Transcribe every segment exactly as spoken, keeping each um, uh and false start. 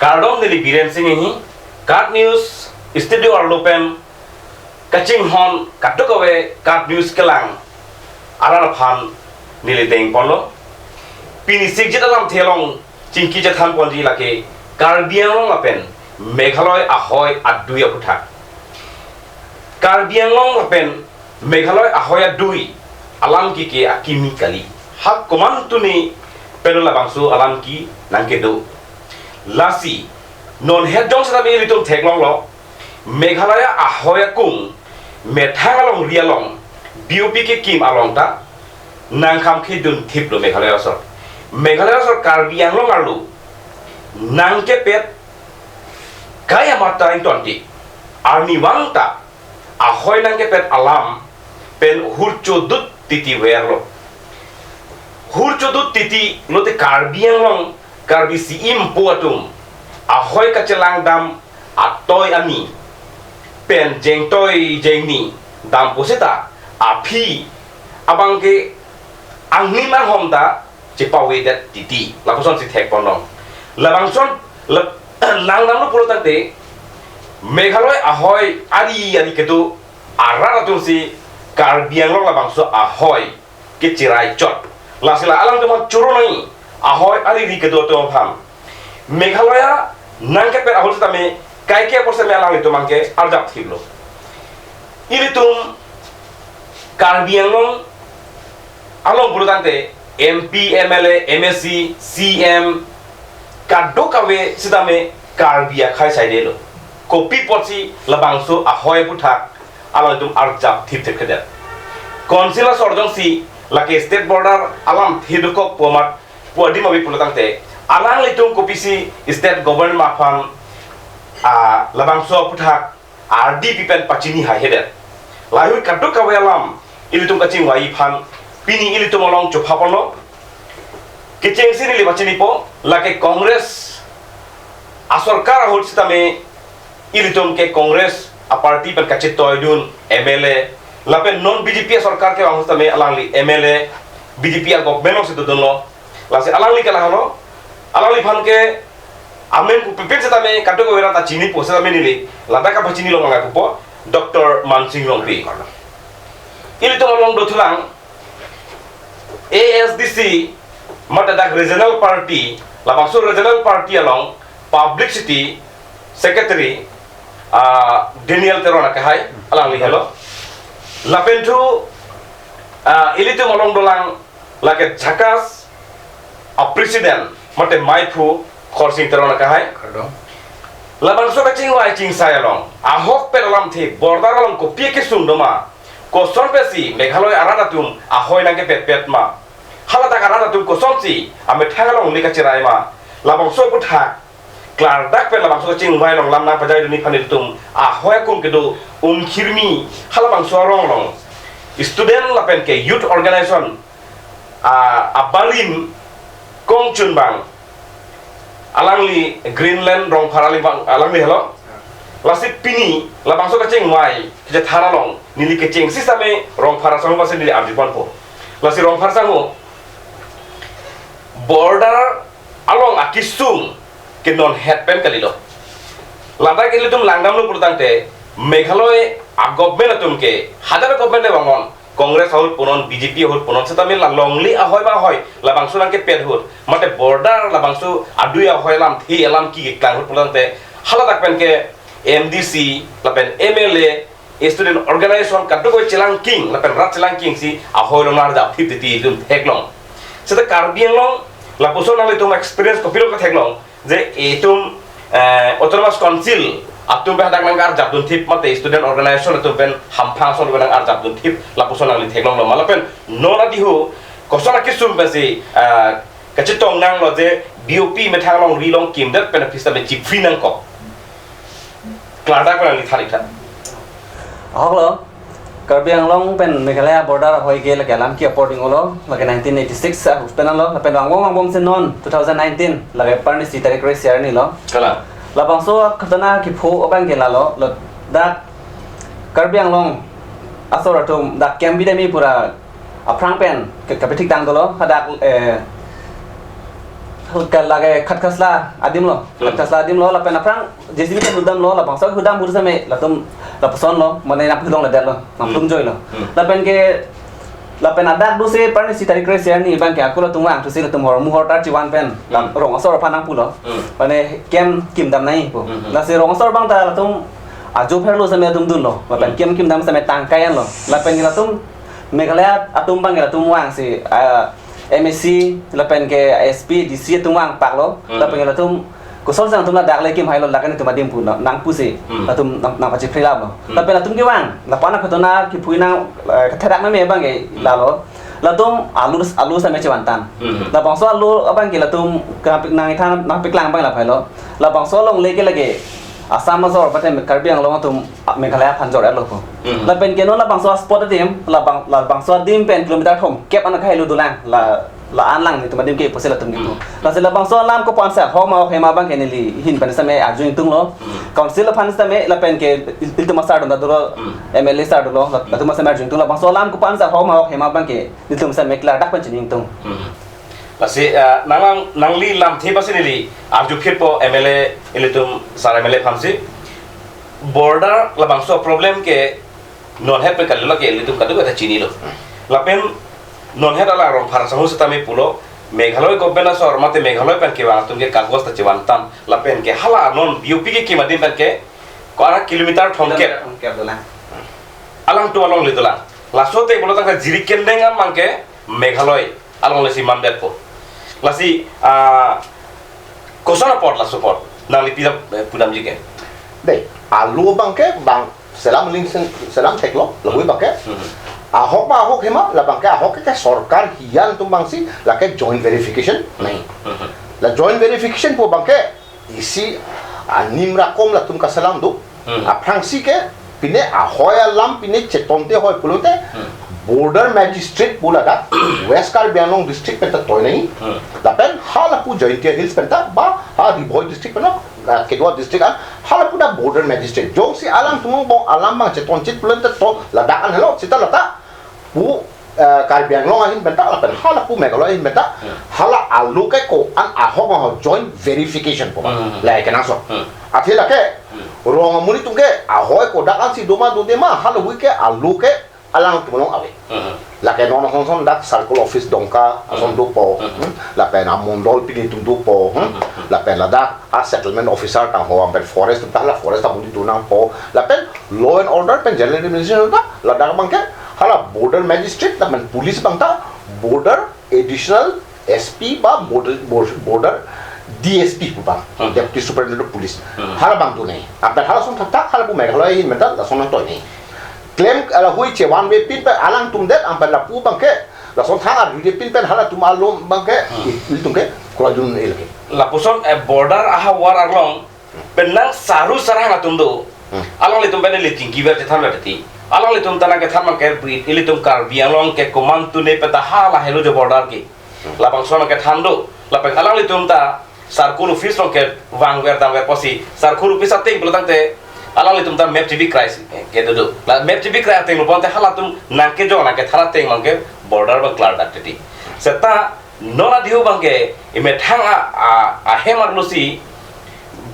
Kardom, neli Biren Sing Enghi, KAT News studio arlo pen kachinghon kadokave KAT News kelang arat aphan neli dengponlo. Pini sikjit alamthe along chingki chethanponji lake Karbi Anglong lapen Meghalaya ahoi adui aputhak. Karbi Anglong lapen Meghalaya ahoi adui alam kike akimi kali. Hak komantu ni pen labangso alam ke nangkedo. Lasi non het jongsi tame ilitum theklonglo, Meghalaya ahoi akung methang alongri along B O P kekim along ta nangkhamkhidun thiplo Meghalaya asor. Meghalaya asor Karbi Anglong arlo nangkepet kai amat ta ingtonti. Arnivang ta ahoi nangkepet alam pen hurchodut titi verlo. Hurchodut titi lote Karbi Anglong, Karbi si-impo atum ahoi kachelang dam atoi ami pen jengtoi jengni dampo seta aphi abang ke angni manghom ta chepavedet titi. Lapusonsi thekponlong. Labangson lap- langdamlo pulo tangte Meghalaya ahoi ari ari kedo arat atumsi Karbi Anglong labangso ahoi kechirai chot. Lasi la alangtum choro nangji ahoi ari ari kedo atum aphan. Meghalaya nangkepet ahut sitame kaike apor sitame alanglitum abangke arjap thiplo. Ilitum Karbi Anglong along pulo tangte M P, M L A, M A C, C M kadokave sitame Karbi akhei saidelo. Kopi apotsi labangso ahoi aputhak alangtum arjap thipthip kedet. Council asor jongsi lake state border alamthe dokok pu amat pu adim ave pulo tangte alanglitum kopisi state government aphan, ah, labangso aputhak ardi pipen pachini haihedet. Lahei kadokave alam ilitum kachingvai aphan pini ilitum along chophaponlo. Kechengsi neli pachinipo, lake Congress asorkar ahut sitame ilitum ke Congress aparty pen kachetoidun M L A, lapen non B J P asorkar kevang ahut sitame alangli M L A, B J P agovernment alongsi dodunlo. Lasi alangli ke lahelo, alangliphan ke amen pu pipen sitame kadokave arat ta chinipo sitame neli ladak kapachinilong nangpupo, Doctor Mansing Rongpi. Ilitum along dothulang A S D C mate dak regional party, labangso regional party along publicity secretary, ah, Daniel Teron akehai, alangli helo. Lapen thu, ah, ilitum along dolang lake JACAS a president mate maiphu Khorsing Teron akehai. Kardom. Labangso kachingvai chingsai along ahokpet alamthe border along kopi kesung doma, koson pensi Meghalaya arat atum ahoi nangkepetpet ma, haladak arat atum kosonsi amethang along le kachirai ma, labangso aputhak klardak pen labangso kachingvai along lam nangpajaidunji aphan ilitum ahoi akung kedo Umkhirmi halabangso arong along student lapen ke youth organization, ah, abarim kongchunbang alangli Greenland Rongphar alibang alangli helo. Lasi pini labangso kachingvai kachethan along neli kechengsi sitame Rongphar asangho aphansi neli arjuponpo. Lasi Rongphar asangho, border along akesung ke non het pen kalilo. Ladak ilitum langdamlo pulo tangte Meghalaya agovernment atum ke hajar agovernment le vangon, Congress ahut punon, B J P ahut punon, sitame la longle ahoi ma ahoi labangso nangkepet ahut mate border labangso adui ahoi alamthe alam ke keklang ahut pulo tangte haladak pen ke M D C lapen M L A, student organization kadokave chelangking lapen rat chelangkingsi ahoi along arjap thip titi ilitum theklong. Seta Karbi Anglong lapuson nanglitum experience kopilo ketheklong je itum, eh, Autonomous Council atum pen hadak nang arjapdun thip mate student organization atum pen hamphang ason pen nang arjapdun thip lapuson nangli theklonglo ma lapen non adihu koson akesung pensi, eh, kachetong nanglo je B O P methang alongri along kimdet pen aphi sitame chipfri nangkok. Klardak pen nangli than ik tha. Ahoklo, Karbi Anglong pen Meghalaya border ahoi ke lake alam ke apor ding-olo, lake nineteen eighty-six ahut pen lo, lapen angbong angbong si non two thousand nineteen, lake parni isi tarik kre-isi arni lo. Kalang. Labangso khatana kepho abang ke lalo, ladak Karbi Anglong asor atum dak camp bidemi pura aphrang pen ke kapithik tang dolo, hadak, eh, Hut ke lake Khatkhasla adim lo. Hmm. Khatkhasla adim lo, lapen aphrang J C B ta hudam lo, labangso hudam hur same latum lapuson lo, mane nangpilong ledet lo, nangtum Hmm. joy lo. Hmm. Lapen ke, lapen adak do se parni si tarik kre-isi arni abang ke ako latum vang, tu si latum hor muhor tar chivan pen, Hmm. rong asor aphan nangpulo. Hmm. Mane kem kimdam nangji pu. Hmm. Lasi rong asor abang ta latum ajo pherlo same latum dunlo. Lapen Hmm. kem kimdam same tangkai anlo. Lapen ke latum Meghalaya atum abang ke latum vang si, ah, M A C, lapen ke S P, D C atum vang paklo, Hmm. lapen ke latum kosonsi nangtum ladak le kimhailo, lake nelitum adim pu na, nangpusi, Hmm. latum nang, nangpachipri lam lo. Hmm. Lapen latum kevang, lapu-an aphan tona kiphui nang, eh, ketherak meme abang ke Hmm. lalo. Latum alu, alu same chevan tan. Hmm. Labangso alu abang ke latum kapik nang ithan, nangpiklang abang lapu lo. Labangso alongle ke lake Assam ajor, mate Karbi Anglong atum Meghalaya aphan jor-etlo pu. Hmm. Lapen ke non labangso spot adim, labang, labangso adim pen kilometer thomkep an kahailo dolang, la, la-an lang nelitum adim ke pusi latum kipu. Hmm. Lasi labangso alam ko-an si ahok ma ahok hema abang ke neli ahin pen same arju ingtunglo. Hmm. Council aphan same lapen ke il-, ilitum asar dun ta dolo, Hmm. M L A sar dolo, la, latum same arju ingtung labangso alam ko-an si ahok ma ahok hema abang ke nelitum same klardak pen chini ingtung. Hmm. Lasi, ah, nang, nang, nangli lamthe pusi neli arju phitpo M L A, ilitum sar M L A aphansi. Border labangso problem ke non het pen kalilo ke ilitum kadokave ta chinilo. Lapen non het alang Rongphar asangho sitame pulo, Meghalaya government asor mate Meghalaya pen kevang atum ke kagos ta chevan tan. Lapen ke hala non B O P kekim adim pen ke ko-an kilometer thomkep Kilometer thomkep dolang. Alangtum alongle dolang. Laso te pulo tangka Jirikindeng abang ke Meghalaya alongle si mandetpo. Lasi, ah, koson apot laso apot nangli pidam, eh, pudamji ke? Dei, alu abang ke bang selam ling sen-, selam theklo, lahui abang ke. Hmm. Ahok ma ahok hema, labang ke ahok ke sorkar hiyan atum abang si, lake joint verification nangji. Hmm. La joint verification pu abang ke, isi anim rakom latum kaselam do. Hmm. Aphrangsi ke, pine ahoi alam, pine chetonte hoi pulote, Hmm. border magistrate pu ladak, West Karbi Anglong district pen ta toi nangji. Hmm. Lapen halapu Jaintia Hills pen ta, ba, ha Ri Bhoi district pen, ah, kedua district an, halapu ta border magistrate. Jongsi alangtum angbong alam abang chetonchit pulote to ladak an helo, seta lata pu, eh, Karbi Anglong ahin pen ta, lapen halapu Meghalaya ahin pen ta, Hmm. hala alu ke ko-an ahok ma ahok joint verification pu abang. Hmm. Lake nangso. Hmm. Athe lake, Hmm. rong amonit atum ke, ahoi kodak ansi do ma dode ma, halahui ke alu ke alangtum along ave. Hmm. Lake non asonson dak circle office Dongka ason Hmm. dopo, Hmm. hmm? Lapen amondol pini atum dopo, hmm? Hmm. Lapen ladak a settlement officer tangho, lapen forest atum ta hala forest amonit do nangpo. Lapen law and order pen general administration ta ladak abang ke hala border magistrate lapen police abang ta border additional S P ba border, border, border D S P pu abang, Hmm. Deputy Superintendent of Police. Hmm. Hala abang do nangji. Lapen halason thakthak halapu Meghalaya ahin pen ta lason nangtoi nangji. Klem, ah, lahui chevanve pin pen alangtum det, lapen lapu abang ke lason thang arjude pin pen halatum alom abang ke, Hmm. i-, ilitum ke kroidun el ke. Lapuson, eh, border ahavar arlong penang saru sarhang atum do. Hmm. Alanglitum pen ili chingki ver chethan ver titi. Alanglitum ta nangkethan abang ke bri-, ilitum Karbi Anglong ke komantu ne pen ta hala helo jo border ke. Hmm. Labangso nangkethan do. Lapen alanglitum ta circle office along kevang ver dam ver pusi. Circle office ateng pulo tangte alanglitum ta map chibikrai si, eh, kedo do. La map chibikrai ateng lo bonte halatum nangkejong nangkethan ateng abang ke border abang klardak titi. Seta non adihu abang ke imethang a, a, ahem arlo si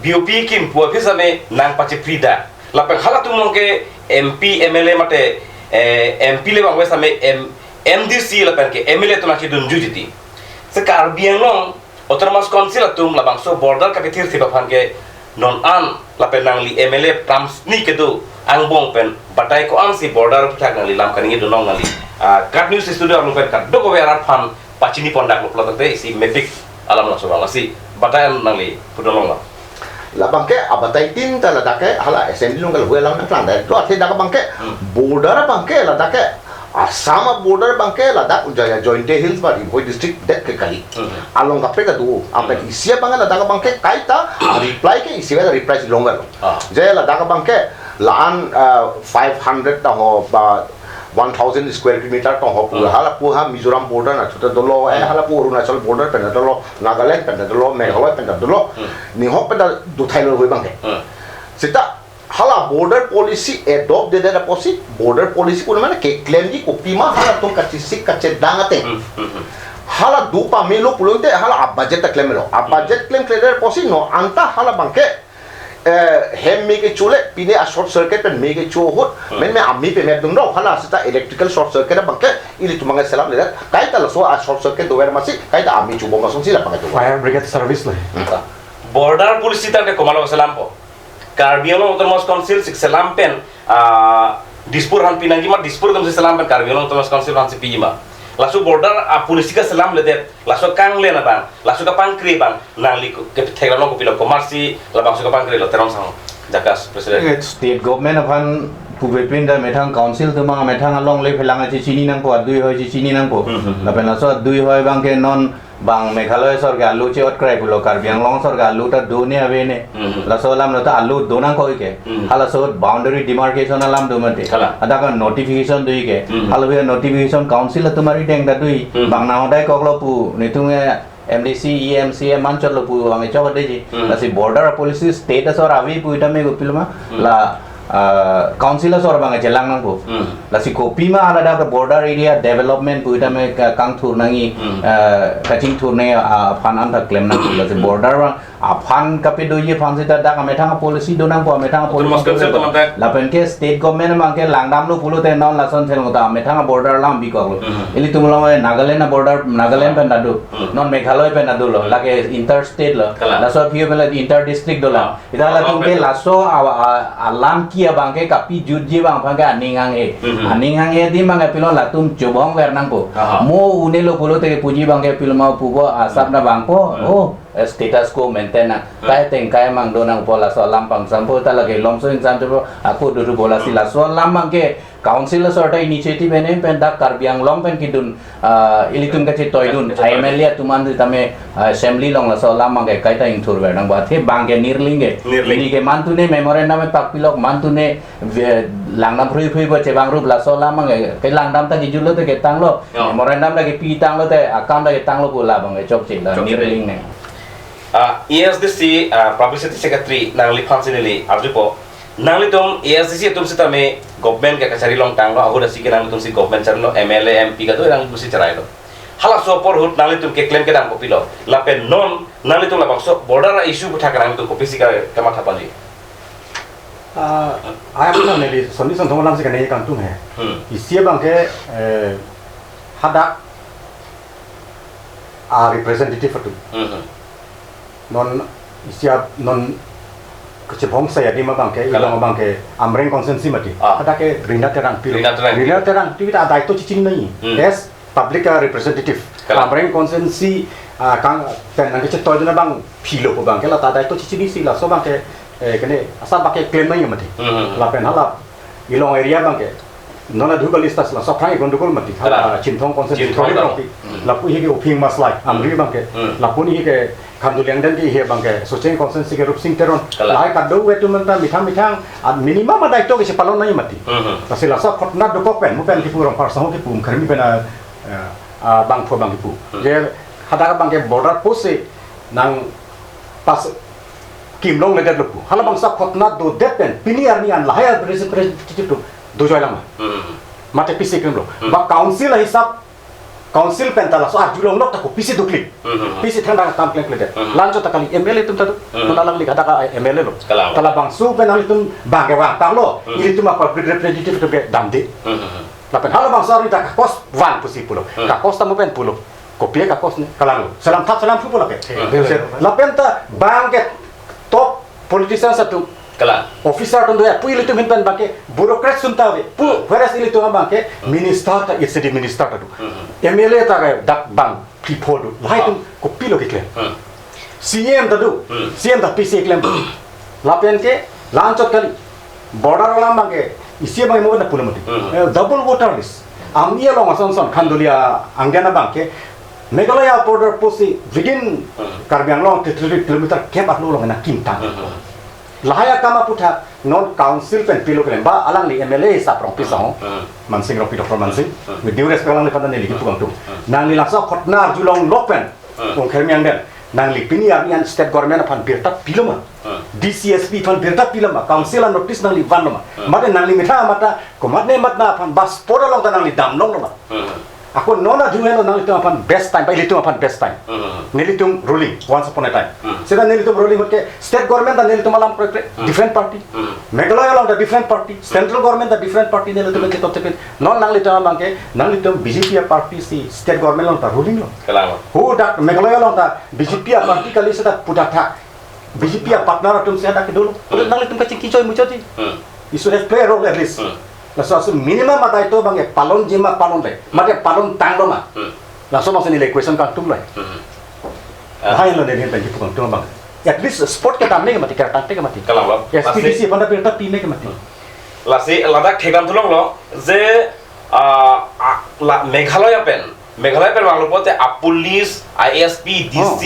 B O P kim pu office ame nangpachipri dak. Lapen halatum along ke M P, M L A mate, eh, M P le abang wes ame M, M D C lapen ke M L A atum nangchedunju titi. Se Karbi Anglong Autonomous Council atum labangso border kapethirthip aphan ke non an lapen nangli M L A pramsni kedo angbong pen batai ko-ansi border aphuthak nangli lam kaningje do nang nangli. Ah, KAT News Studio along pen kadokave arat aphan pachini pondaklo pulo tangte isi mepik alam laso abang lasi batai an nangli pudun longlo. Labang ke abatai tin ta ladak ke hala assembly along ke lahui alam nangklang dai. Lo athe dak abang ke Hmm. border abang ke ladak ke Assam border abang ke ladak Jaya Jaintia Hills ba Ri Bhoi district det ke kali. Hmm. Along kaprek ta do, ampen Hmm. isi abang ke ladak abang ke kaita, ah, reply ke isi abang reply si longlo. Ah. Je ladak abang ke la-an, ah, five hundred tangho ba one thousand square kilometer tangho pu Hmm. halapu ha Mizoram border nangchot dolo, eh, Hmm. halapu Arunachal border pen dolo, Nagaland pen dolo, Meghalaya pen dolo, Hmm. ninghok pen do thailo lahui abang ke. Hmm. Seta hala border policy adopt dedet apotsi, border policy pu mane keklemji kopima halatum kachesik kachedang ateng. Hmm, hmm, hmm. Hala do pamelo pulote hala a budget ta klemlo. A budget klemkledet pusi non anta hala abangke, eh, hem me kecho le, pine a short circuit pen me kecho ahut, men me a me pemedun lo, hala seta electrical short circuit abangke ilitum abangke selamledet, kaita laso a short circuit dover masi, kaita a me chobom asonsi la abangke do. Fire brigade service le. Border policy tangte komatlo selampo? Karbi Anglong Autonomous Council si selam pen, ah, Dispur aphan pinangji ma, Dispur atumsi selam pen Karbi Anglong Autonomous Council aphansi piji ma? Laso border a policy kaselamledet, laso kanglen abang, laso kapangkri abang, nangli ku-, ketheklong kopilo, komatsi labangso kapangkrilo, Teron Sangho, JACAS president? State government aphan pupepin ta methang council atum abang methang along le phelang achi chini nangpo, adui hoi chi chini nangpo. Hmm, hmm, hmm. Lapen laso adui hoi abangke non bang Meghalaya asor ke alu che-ot krai pulo, Karbi Anglong asor ke alu ta do-ne ave-ne. Hmm. Laso alam lo ta alu do nangkok ke. Hmm. Halaso boundary demarcation alam do mate. Kalang. Hadak notification do ke. Hmm. Halaso notification council atum arideng ta do. Hmm. Bang nahodai koklo pu, netum ke M D C, E M, C M anchot lo pu abang chok adeji. Hmm. Lasi border policy state asor ave pu ita me kopilo ma. Hmm. La ah, council asor abang chelang nangpo. Hmm. Lasi kopima hala dak border area development pu ita me ka-, kangthur nangji, Hmm. ah, kachingthur nangji, ah, aphan anta klem nangpo. Lasi Hmm. border abang aphan kapedoji aphan seta dak amethang policy do nangpo, amethang Autonomous policy do Council nangpo. Teman-teman. Lapen ke state government abangke langdamlo pulote non lason thel ngota amethang border alam bikoklo. Hmm. Ilitum along Nagaland border, Nagaland pen ta do. Hmm. Non Meghalaya pen ta dolo. Hmm. Lake interstate lo. Kalang. Laso aphi pen la inter district dolang. Ah. Ita latum ke laso a, a, alam ke abangke kapejutji abang abangke aning hanghe. Mhm. Aning hanghe adim abangke pilo latum chobom ver nangpo. Aha. Mo unelo pulote kepuji abangke pilo ma pupo asap na abangpo. Mhm. Oh, eh, status quo maintain nang. Mhm. Kai teng kai mang do nangpo laso alam pangsampo ta lake longso ingsampo ako duru bola si laso alam abangke Council asor ta initiative ene pen dak Karbi Anglong pen kedun, ah, ilitum kachetoidun, Kachetoidun. M L A atum an tame, ah, assembly along laso alam abangke kaita ingthur ver nangpo, athe abangke nirling ke. Nirling. Pini ke mantune memorandum pakpilok, mantune ve-, langdam phrui phrui bo chevang rup laso alam abangke, ke langdam ta kejutlo te ketanglo, Oh. memorandum ta kepi tanglo te, akam ta ketanglo pu la abangke chokche la Chokche. nirling ne. Ah, A S D C, ah, publicity secretary nangliphan si neli arjupo. Nanglitum A S D C atum sitame government ke kachari longtanglo, ahut asi ke nanglitum si government charilo, M L A, M P kadokave nanglitum si charailo. Halaso apor ahut nanglitum keklem kedam kopilo. Lapen non nanglitum labangso border issue aputhak nanglitum kopisi ka-, kamatha ponji? Ah, ai apuna neli Sonni Sonthong alam si kane kangtung he. Hmm. Isi abangke, eh, hadak a representative atum. Hmm, hmm. Non isi a non kachebong saya di abangke, Kalang. ilong abangke, Amreng constituency mati. Ah. Hadak ke Rina Terangpi lo. Rina Terangpi. Rina Terangpi ta adai to chichin nai. Hmm. As public, uh, representative. Kalang. Amreng constituency, ah, kang pen nangkachetoidun abang philo pu abangke la ta adai to chichin si laso abangke, eh, kene asap abangke claim nai mati. Hmm, hmm, hmm. Lapen hala ilong area abangke. Non la duga lista la sok khai gondogol mati. Kalang. Ah, Chinthong constituency Chinthong Thori kalang. Rongpi. Hmm. Lapu hi ke Uphing Maslai, Amri abangke. Hmm. Lapu ni hi ke Khanduli angdeng ke hi abangke. Socheng constituency ke Rupsing Teron. Kalang. Lahai kadokave atum anta methang methang, ah, minimum adai to kechepalon nai mati. Hmm, hmm. Lasi laso khotna dokok pen, mo pen kipu Rongphar Sangho kipu, Kharmi pen, ah, ah, bangpho abang kipu. Hmm. Je hadak abangke border post si nangpas kim longledet lo pu. Halabangso khotna dodet pen, pini arni an lahai a representative atum dojoi lang ma. Hmm. Mate pisi krim lo. Hmm. Ba council ahisap, council pen ta laso arjulonglok ta kopisi dukli. Hmm. Pisi thangta kam klemkledet. Hmm. Lanchot ta kali M L A atum ta do. Hmm. Non alangli hadak a M L A lo. Kalang. Ta labangso pen nanglitum abangke vangtanglo. Hmm. Ilitum a public representative atum ke damde. Hmm. Lapen halabangso arni ta kakos van pusi pulo. Hmm. Kakos ta mo pen pulo. Kopi kakos ne, kalanglo. Selam thap selam phu pu lake. Hmm. Lapen ta abangke top politicians atum. Kalang. Officer atum do ya, pu ilitum ahin pen abangke bureaucrats atum ta ave. Pu, Hmm. whereas ilitum abangke Hmm. minister ta, E C D minister ta do. Hmm. M L A ta ke dak bang, phli pho do. Lahai atum Ah. kopilo keklem. Hmm. C M ta do. Hmm. C M ta pisi keklem. Lapen ke, lanchot kali. Border alam abangke, isi abangke mo na pulo mati. Hmm. Eh, double voter list. Amni along ason son Khanduli angdeng abangke, Meghalaya border post si within Hmm. Karbi Anglong thirty-three kilometer kep arlo along nangkimtang. Hmm. Lahai akam aputhak non council pen pilo keklem ba alangli M L A sap Rongpi Sangho, Hmm. Mansing Rongpi, Doctor Mansing, Hmm. with due respect alangliphan neli Hmm. kipu kangtung. Hmm. Nangli laso khotna arjulonglok pen, Hmm. Ong Kharmi angdeng, nangli pini arni an state government aphan birta pilo ma? Hmm. D C S P aphan birta pilo ma? Council a notice nangli vanlo ma? Hmm. Mate nangli methang mata, komatne matna aphan bus pora along ta nangli damlonglo ma? Hmm. Ako non adung heno nanglitum aphan best time, ba ilitum aphan best time. Hmm. Nelitum ruling once upon a time. Hmm. Seta nelitum ruling ahut ke state government ta nelitum alam pre-, pre-, Hmm. different party. Hmm. Meghalaya along ta different party, central government ta different party, nelitum Hmm. ketok tepin. Non nanglitum abang ke, nanglitum B J P a party si state government along ta ruling lo. Kalang. Hadak Meghalaya along ta B J P a party kali seta pudak tha. B J P a partner atum si hadak kedo lo. Hmm. Nanglitum kachingki choi muchot di. Hmm. You should have play a role at least. Hmm. Laso, laso minimum adai to abang ke palon jima palon le. Mate palon tanglo ma. Hmm. Laso abang si neli question kangtung le. Hmm. Ah. Lahai lo neli pen kipu kangtung abang. At least spot kedam me ke mati, kertang te ke mati. Kalang lo. S P D C Lasi aphan ta birta pi me ke mati. Hmm. Lasi ladak thekdam thulong lo je, ah, ah, la Meghalaya pen, Meghalaya pen vanglo pulote a police, a S P, Oh. D C,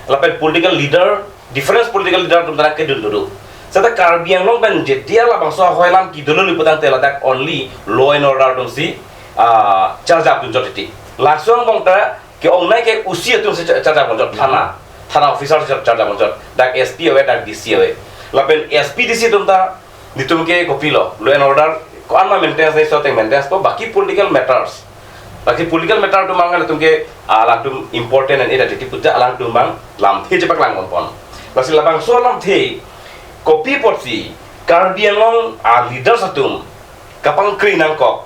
lapen political leader, different political leader atum ta kedun dulu. Seta Karbi Anglong pen jetia labangso ahoi alam kedo lo pulotangte ladak only law and order atum si, ah, charge up dunchot titi. Laso angbong ta ke-ongnei ke usi atum si cha-, charge up dunchot, thana, thana officer si charge up dunchot. Dak S P ave, dak D C ave. Lapen S P D C atum ta nelitum ke kopilo, law and order ko-an ma maintenance nai so teng maintenance po, baki political matters. Baki political matter atum abang nelitum ke alangtum important and ida titi puja alangtum abang lamthe chepaklang ponpon. Lasi labangso lamthe kopi apotsi Karbi Anglong a leaders atum kapangkri nangkok.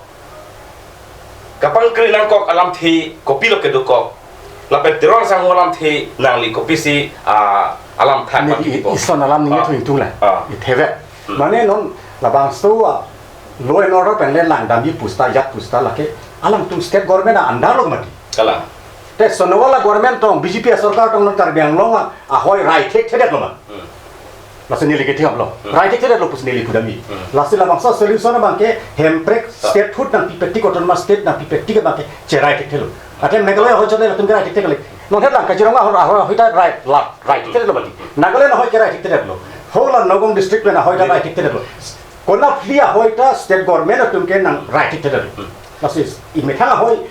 Kapangkri nangkok alamthe kopilo kedokok. Lapen Teron Sangho alamthe nangli kopisi, ah, alam thak Neli pati i-, po. Ison alam ningje Ah. thu ingtung la. Ah. Itheve. Hmm. Mane non labangso a law and order pen le langdamji pusta, jat pusta lake alangtum state government a andar lo mati. Kalang. Te Sonowal a government tong, B J P a sorkar tong non Karbi Anglong a, ahoi rai thekthedetlo ma. Hmm. Laso neli ke thihap lo. Hmm. Rai thekthedetlo pusi neli pudamji. Hmm. Lasi labangso solution abang ke Hemprek Sa- statehood nangpipetik, autonomous state nangpipetik abang ke cherai thekthelo. Ate Meghalaya ahoi chot le latum ke rai thekthek le. Non het lang Kaziranga ahoi, ahoi, ahoi ta rai, la, rai thekthedetlo mati. Nagaland ahoi ke rai thekthedetlo. Whole a Nagaon district pen ahoi ta rai thekthedetlo. Konat phli ahoi ta state government atum ke nang rai thekthedetlo. Hmm. Lasi imethang ahoi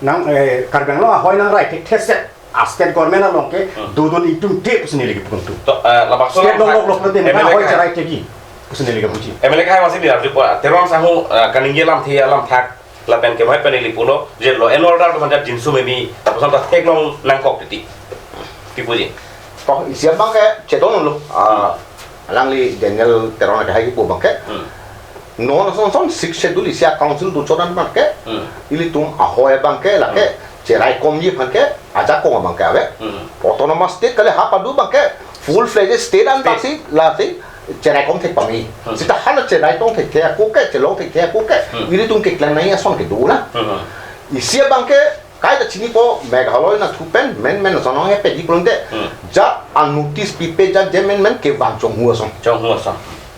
nang, eh, Karbi Anglong ahoi nang rai thektheset a state government along ke Hmm. dodun ingtungte pusi neli kipu kangtung. To, eh, labangso State alam along thak, lok lok lote M L A methang ahoi ke cherai thekji pusi neli kipuji. M L A ke hai masih di Raju po, Teron Sangho, eh, kaningje alamthe alam thak lapen ke mai pen neli pulo je law and order atum aphan ta jinsu meme, lapuson ta theklong nangkok titi. Kipuji. To, isi abang ke chedon lo. Ah, alangli Daniel Teron ke hai kipu abang ke. Hmm. Non ason ason Sixth Schedule isi a council dunchot an abang ke. Hmm. Ilitum ahoi abang ke lake Hmm. cherai komji aphan ke ajakong abang ke ave. Hmm. Autonomous state kali ha padu abang ke full fledged state an State. Bangsi lasi cherai kom thek pame. Hmm. Seta hala cherai tong thekthe ako ke, chelong thekthe ako ke. Hmm. Ilitum keklang nangji ason kedo na. Hmm. Isi abang ke kaita chinipo Meghalaya anatthu pen, men men ason nangkepeji pulote. Hmm. Jat a notice pipe jat je men men kevang chonghu ason. Chonghu ason.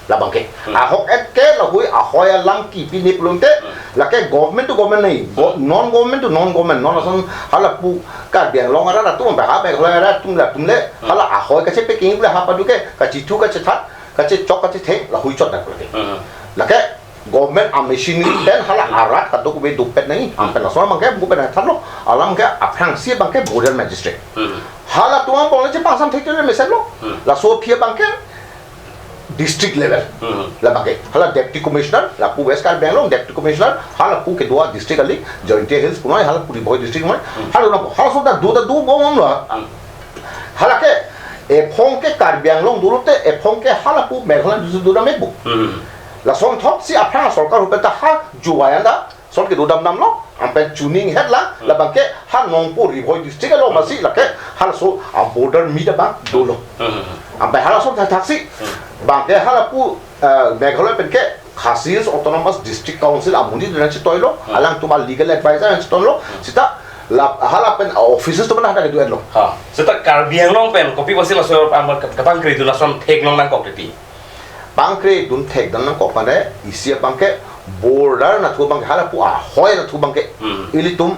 Labang ke. Hmm. Ahok et ke lahei ahoi alam kipine pulote. Hmm. Lake government to government nai. Go-, Hmm. non government to non government. Non ason hala pu Karbi Anglong arat atum, ba ha Meghalaya arat atum latum le. Hmm. Hala ahoi kachepeking le ha padu ke, kachethu kachethat, kachechok kachetheng, lahei chot dak pulote. Hmm. Lake government a machinery pen hala arat kadokave dopet nangji. Hmm. Anpen lason abang ke, bu pen thalo. Alam ke aphrangsi abang ke border magistrate. Hmm. Halatum angbong le chepangsam thekthelo mesen lo. Hmm. Laso aphi abang ke district level. Hmm. Labang ke. Hala deputy commissioner, lapu West Karbi Anglong deputy commissioner, halapu kedo a district kali, Jaintia Hills punoi, halapu Ri Bhoi district punoi. Hmm. Hala na, halaso ta do ta dobom lo. Hmm. Hala ke, ephong ke Karbi Anglong dolote, ephong ke halapu Meghalaya dusu dodam ekbu. Hmm. Lason thotsi aphrang sorkar ahut pen ta ha juwayan da, son kedo damdamlo, anpen chuning het la, Hmm. labang ke ha nongpo Ri Bhoi district along masi lake halaso a border meet abang dolo. Hmm. Anpen halaso thak thaksi, Hmm. bang ke halapu, eh, Meghalaya pen ke Khasi Hills Autonomous District Council amonit nangchetoilo, Hmm. alangtum a legal advisor nangchetoilo, Hmm. seta la hala pen a offices atum nangta kedo-etlo. Ha. Seta Karbi Anglong pen kopi apotsi laso abang ke-, kapangkri dun ason theklong nangkok titi. Pangkri dun thekdam nangkok mane isi abang ke border anatthu abang ke halapu ahoi anatthu abang ke Hmm. ilitum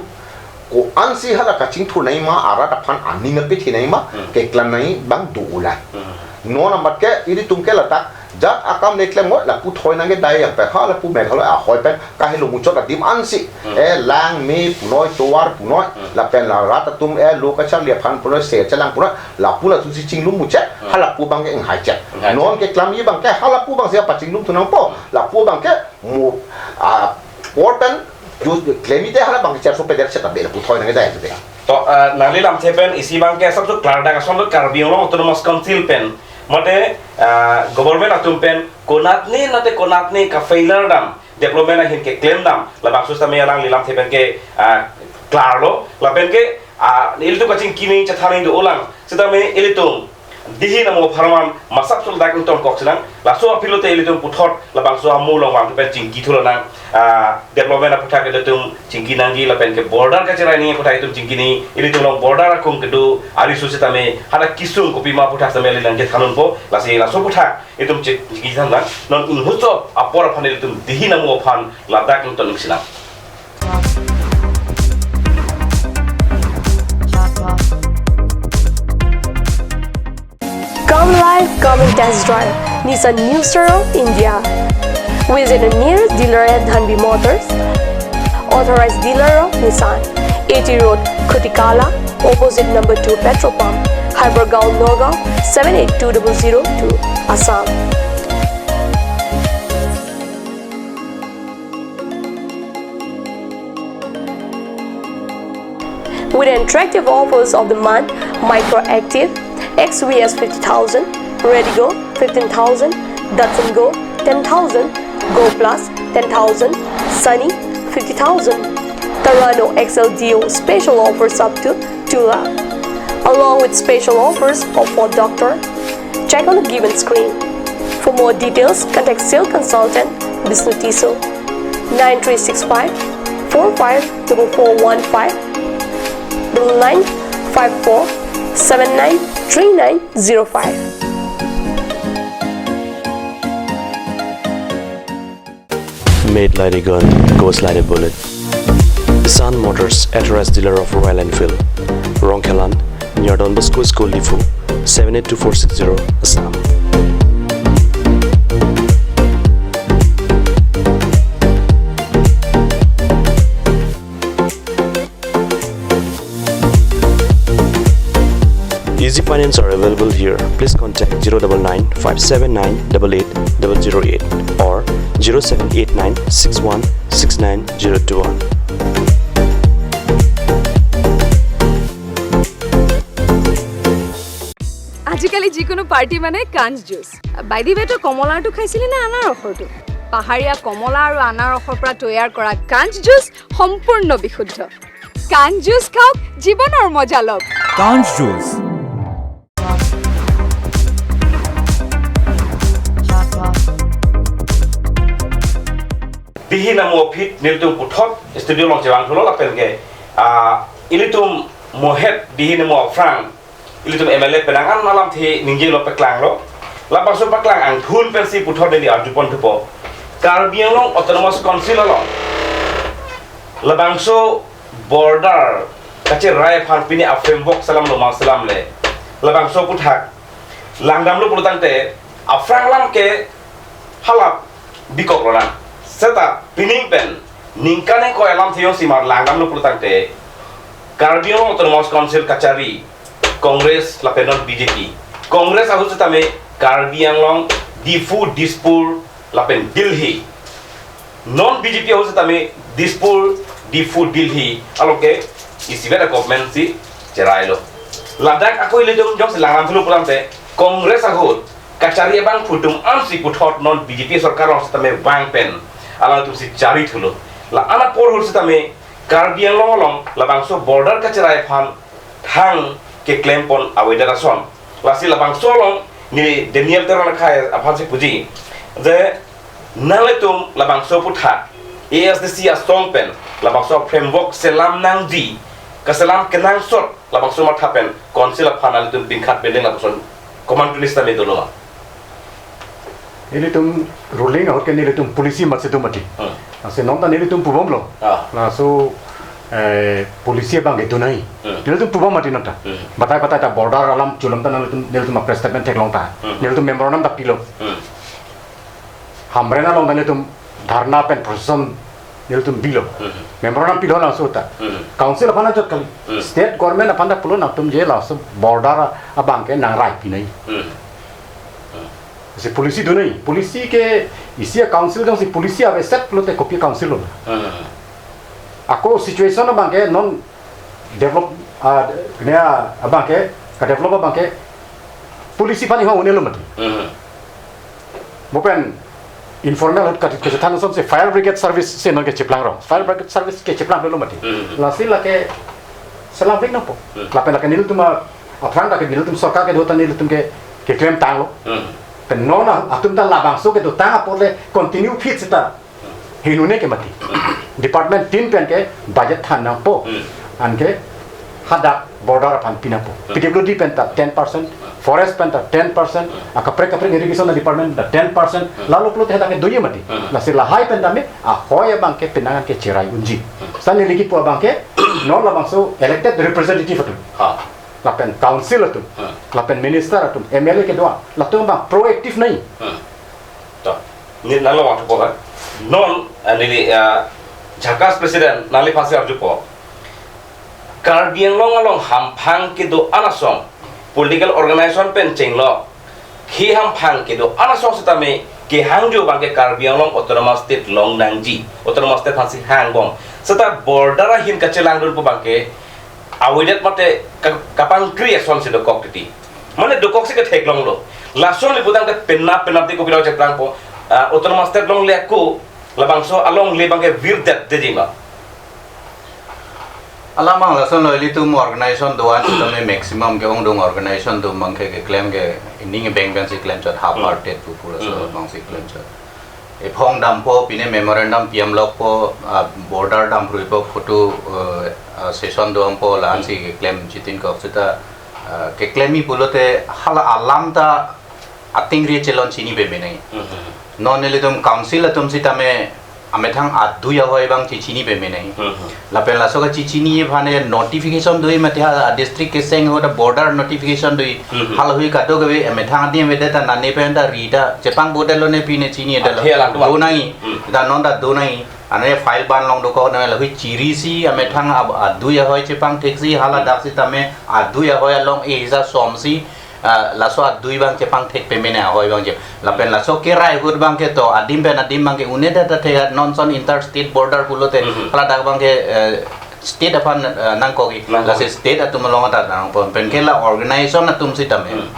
ko-ansi hala kachingthur nangji ma arat aphan aning ape thi nangji ma Hmm. keklang nangji abang do-olang. Hmm. Non amat ke ilitum ke ladak jat akam le klemnoi lapu thoi nangkedai yang pen halapu Meghalaya ahoi pen kahelo muchot adim ansi. Hmm. Eh, langme punoi, tovar punoi, Hmm. lapen la rat atum, eh, lo kacharli aphan punoi, se chelang punoi, lapu latumsi chinglum muchot, Hmm. halapu abang ke inghai chot. Inghai chot. Non keklamji abang ke halapu abangsi pachinglum thu nangpo, Hmm. lapu abang ke mo, ah, port pen Jus klem ite hala bang ke charso peder seta bela puthoi nang ite ite. To, ah, nangli lamthe pen isi bang ke asap tu klardak ason tu Karbi Anglong Autonomous Council pen mate, ah, government atum pen konatne nate konatne ka-failure dam, development ahin keklem dam, labangso sitame alangli lamthe pen ke, ah, klarlo, lapen ke, ah, ilitum kachingkine chethan do-olang, sitame ilitum dihi namo apharman masap suldak ingtonkok sinang, laso aphi lote ilitum puthot labangso amu along vangthu pen chingki thulonang, ah, development aphuthak ilitum chingki nangji lapen ke border kacherai nangji aphuthak itum chingki nangji, ilitum along border akung kedo ariso sitame hadak kesung kopima aphuthak sitame ili nangchethan unpo, lasi laso aphuthak itum che-, chingki than lang, non inghutso apor aphan ilitum dihi namo aphan ladak ington sinang. Come live, come and test drive Nissan New Star of India. Visit a nearest dealer at Dhanvi Motors, authorized dealer of Nissan, A T Road, Khutikala, opposite number two petrol pump, Hypergaon, Nagaon, seven eight two double zero two, Assam. With attractive offers of the month, Micra Active, X V S fifty thousand, Redigo fifteen thousand, Datsun Go ten thousand, Go Plus ten thousand, Sunny fifty thousand, Terrano X L D O special offers up to two lakh, along with special offers of Ford Doctor. Check on the given screen. For more details, contact sales consultant Bishnu Tisso, nine three six five four five double four one five, double nine five four seven nine three nine zero five. Made like a gun, goes like a bullet. Sun Motors, authorized dealer of Royal Enfield. Rongkhelan, near Don Bosco School, Diphu, seven eight two four six zero, Assam. Easy finance are available here. Please contact zero double nine five seven nine double eight double zero eight or zero seven eight nine six one six nine zero two one. আজিকালি যিকোনো পাৰ্টি মানে কাঞ্চ juice. By the ৱে, তই কমলাৰটো খাইছিলি নে আনাৰসৰটো? পাহাৰীয়া কমলা আৰু আনাৰসৰ পৰা তৈয়াৰ কৰা কাঞ্চ জুচ সম্পূৰ্ণ বিশুদ্ধ। কাঞ্চ জুচ খাওক, জীৱনৰ মজা লওক। কাঞ্চ juice. Dihi namo aphi nelitum puthot studio along chevang thulo lapen ke, ah, ilitum mohet dihi namo aphrang ilitum M L A penang an alamthe ningjelo, paklanglo. Labangso paklang angthun pensi puthot neli arjupon thupo. Karbi Anglong Autonomous Council along labangso border kacherai aphan pini a-framework selamlo ma selamle, labangso aphuthak langdamlo pulotangte aphrang alam ke halap bikok lonang. Seta pining pen ningkan ingkoi alamthe jongsi mar langdamlo pulotangte Karbi Anglong Autonomous Council kachari Congress lapen non B J P. Congress ahut sitame Karbi Anglong, Diphu, Dispur lapen Delhi. Non B J P ahut sitame Dispur, Diphu, Delhi along ke isivet a-government si cherailo. Ladak ako ilitum jongsi langdam thulo pulotangte Congress ahut kachari abangphu atum ansi puthot non B J P sorkar along sitame vang pen alangtum si chari thulo. La-an apor ahut sitame Karbi Anglong along labangso border kacherai aphan thang keklempon avedet ason. Lasi labangso along neli Daniel Teron akhai aphansi puji je nanglitum labangso aphuthak A S D C asong pen labangso framework selam nangji, kaselam kenangsot labangso matha pen council aphan nelitum pingkhat pending lapuson komantu nista me dolo ma? Nelitum ruling ahut ke nelitum policy matsi tum mati. Hmm. Lasi non ta nelitum pubomlo. Ah. Laso, eh, policy abang ke tunai. Hmm. Nelitum pubom mati non ta. Hmm. Batai batai ta border alam chulam ta nelitum, nelitum press statement theklong ta. Hmm. Nelitum memorandum ta pilo. Hmm. Hamren along ta nelitum dharna pen procession nelitum bilo. Hmm. Memorandum pilo laso ta. Hmm. Council aphan ajok kali. Hmm. State government aphan ta pulo nangtum je laso border abang ke nang rai pinai. Hmm. Hmm. Si policy dunai, policy ke isi a-council jongsi policy aveset pulote kopi council lo. Hmm. Ako situation abangke non develop, ah, ne abangke, ka develop abangke policy aphan ihong un-elo mati. Mhm. Mo pen informal ahut ka, kachethan asonsi fire brigade service si non kecheplang rong. Fire brigade service kecheplang dolo mati. Mhm. Lasi lake selam vek nangpo. Mhm. Lapen lake nelitum aphrang ta ke nelitum sorkar kedo ta nelitum ke, keklem tanglo. Mhm. Pen non atum ta labangso kedotang apor le continue phit seta hingno ne ke mati. Department tin pen ke budget than nangpo. Hmm. Anke hadak border aphan pi nangpo. Hmm. P W D pen ta ten percent, forest pen ta ten percent, Hmm. akaprek kaprek irrigation department ta ten percent, Hmm. lalo pulote hadak ke doye mati. Hmm. Lasi lahai pen tame ahoi abangke penang ke cherai unji. Hmm. Sani liki pu abangke non labangso elected representative atum. Ha. Lapen council atum, Hmm. lapen minister atum, M L A kedo-an, latum abang proactive nai. Hmm. To, ne nanglo wangthupo kan. Non, ah, neli, ah, Jakas President, nangliphansi arjupo. Karbi Anglong along hamphang kedo-an asong, political organization pen chenglok, khi hamphang kedo-an asong setame kehangjo abangke Karbi Anglong Autonomous State long nangji, Autonomous State aphansi hangbom. Seta border ahin kachelangdun pu abangke, awedet mate ka-, kapangkri asonsi dokok titi. Mane dokoksi ketheklonglo. Lason le putangte penap penap di kopilo cheplangpo. Ah, Autonomous State longle ako labangso alongle abangke virdetde jima. Alamang lasonlo ilitum organization do-an setame maximum ke-ongdung organization do abangke keklem ke ining beng beng si klemchot half Hmm. hearted pu pu laso Hmm. abang si klemchot. Ephong dampo pine memorandum P M lokpo, ah, border dampruipo photo, eh, ah, session do-anpo la-ansi Hmm. keklem chitin kok seta, ah, keklemi pulote hala alam ta ating ri chelon chini peme nai. Hmm. Non nelitum council atum setame amethang adui ahoi abang chechini peme nai. Hmm. Lapen laso kachechini aphan notification doi mate ha district keseng ahut border notification doi. Hmm. Halahui kadokave amethang adim avedet ta nane pen ta ri ta chepang bodelo ne pine chinidetlo. Athe alang tuan. Do nai. Hmm. Ta non ta do nai. Ane file ban long dokok nai lahui chirisi amethang ab-, adui ahoi chepang theksi hala Hmm. dak setame adui ahoi along e hisa somsi ah, laso adui abang chepang thek peme nai ahoi abang che. Lapen laso kerai ahut abangke to, adim pen adim abangke un-edet ta thek non ason interstate border pulote, Mhm. haladak abangke, eh, state aphan, eh, nangkok-i. Nangkok-i. Lasi state atum along ta nangpon. Pen ke la organization atum setame. Hmm.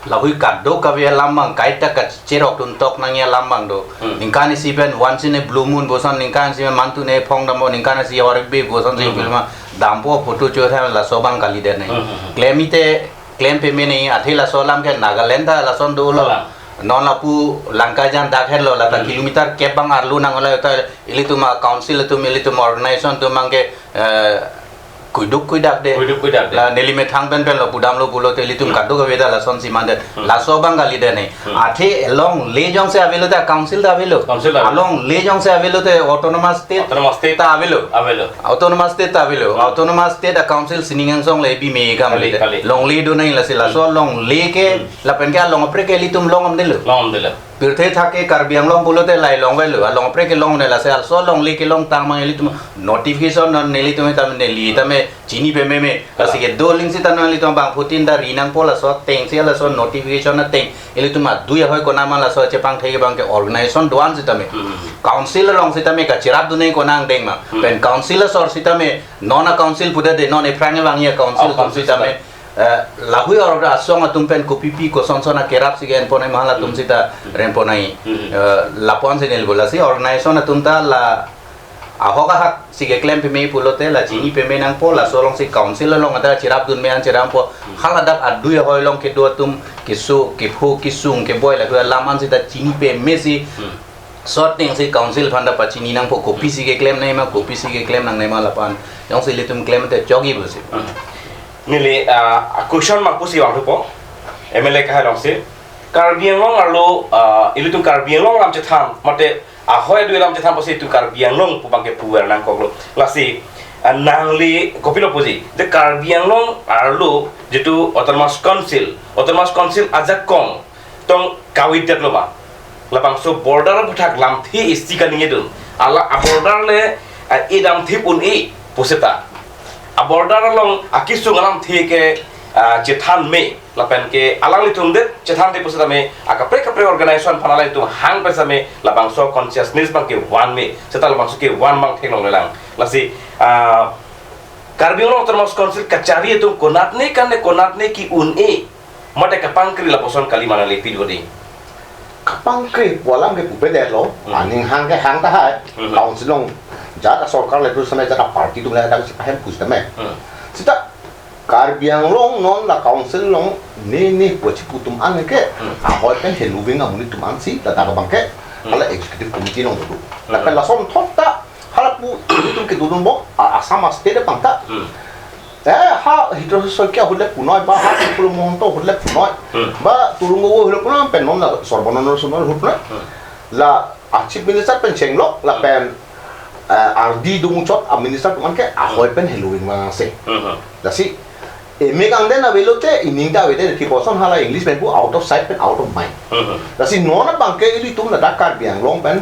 Lahui kadokave alam abang kaita kacherok tuntok nangji alam abang do. Hmm. Ningkan isi pen once in a blue moon bosan, ningkan isi pen mantu ne phong dampo, ningkan isi horik be bosan si Hmm. film dampo photo chotha laso abang kalidet nai. Hmm, hmm, hmm. Klem ite klem peme nai, athe laso alam ke Nagaland ta lason dolo. Alam. Non lapu Langkajan dak helo, lata Hmm. kilometer kep abang arlo nanglo ta ilitum a-council atum, ilitum organization atum abangke, eh, kuiduk kuidakde. Kuiduk kuidakde. La neli methang pen pen lo pudamlo pulote ilitum Hmm. kadokave ta lasonsi mandet. Hmm. Laso abang kalidet nai. Hmm. Athe alongle jongsi avelo ta council ta avelo. Council ta avelo. Alongle jongsi avelo te autonomous state Autonomous state. ta avelo. Avelo. Autonomous state ta avelo. Hmm. Autonomous state a-council sining angsong le bime kam Kali, le. Kali. Longle do nai lasi laso Hmm. longle ke Hmm. lapen ke along kaprek ke ilitum long-amdelo. Long-amdelo. Pirthe thak ke Karbi Anglong pulote lahai long avelo. Along kaprek ke long ne lasi laso longle kelongtang abang ilitum notification non nelitum tame neli tame chini peme me. Lasi kedo aling seta non ilitum bangphutin ta ri nangpo laso atengsi laso notification ateng. Ilitum adui ahoi konat ma laso chepang thek abangke organization do-an setame. Hmm. Council along setame kacherapdun nai konat angdeng ma. Hmm. Pen council asor setame non a-council pudetde non ephrang evangji a-council Oh, atum council setame. Eh, lahui order asong atum pen kopipi kosonson akerapsi ke-enpon nai ma halatum Hmm. seta Hmm. renpon nai. Hmm. Eh, lapu-ansi neli bo lasi organization atum ta la ahok ahak si keklem peme pulote la chini Hmm. peme nangpo, laso alongsi council along ta cherapdun me an cherappo. Hmm. Haladak adui ahoi along kedo atum keso, kepho, kesung, keboi lahui alam an seta chini peme si Hmm. sot nengsi council aphan ta pachini nangpo kopisi keklem nai ma, kopisi keklem nangne ma lapu-an. Jongsi ilitum klem te chokji pusi. Hmm. Neli, ah, a-question abang pusi vangthupo. M L A kahai alongsi. Karbi Anglong arlo, ah, ilitum Karbi Anglong alam chethan, mate ahoi adui alam chethan pusi itum Karbi Anglong pu abangke puver nangkoklo. Lasi, ah, nangli kopilo puji. The Karbi Anglong arlo jitu Autonomous Council, Autonomous Council ajakong tong kavedetlo ma. Labangso border aphuthak lamthe isi kaningjedun. Hala a-border le, ah, edamthe un-e puseta. A-border along akesung alamthe ke ah, chethan me, lapen ke alanglitum det chethan te pusitame, akaprek kaprek organization aphan alanglitum hang pusitame, labangso consciousness abang kevan me, seta labangso kevan abang theklonglelang. Lasi, ah, Karbi Anglong Autonomous Council kachari atum konatne kan ne konatne ke-un-e, mate kapangkri lapuson kali ma nangli pi do dei? Kapangkri pu alam ke pupedetlo, Hmm. aning hang ke hang tahai, Hmm. council along jat asorkar le tu samai jat aparty atum le dak si kahem pusitame. Hmm. Seta Karbi Anglong non la council along ne ne pu chipu atum an ke, Hmm. ahoi pen heluving amonit atum an si, ladak abang ke, Hmm. hala executive committee along do. Hmm. Lapen lason thot ta, hala pu, ilitum kedodun bom, a-, Assam a-state abang ta. Hmm. Eh, ha, Hitoshi Saikya ahut le punoi, ba ha, Prafulla Mahanta ahut le punoi, Hmm. ba Tarun Gogoi ahut le punoi, pen non la, Sarbananda Sonowal ahut punoi. Hmm. La, a Chief Minister pen chenglok, lapen, eh, ardi dungchot a minister atum an ke ahoi pen heluving ma se. Hmm. Lasi, eme kangden avelote, ining ta avedet, ti koson hala English pen pu out of sight pen out of mind. Hmm. Lasi non abang ke ilitum ladak Karbi Anglong pen,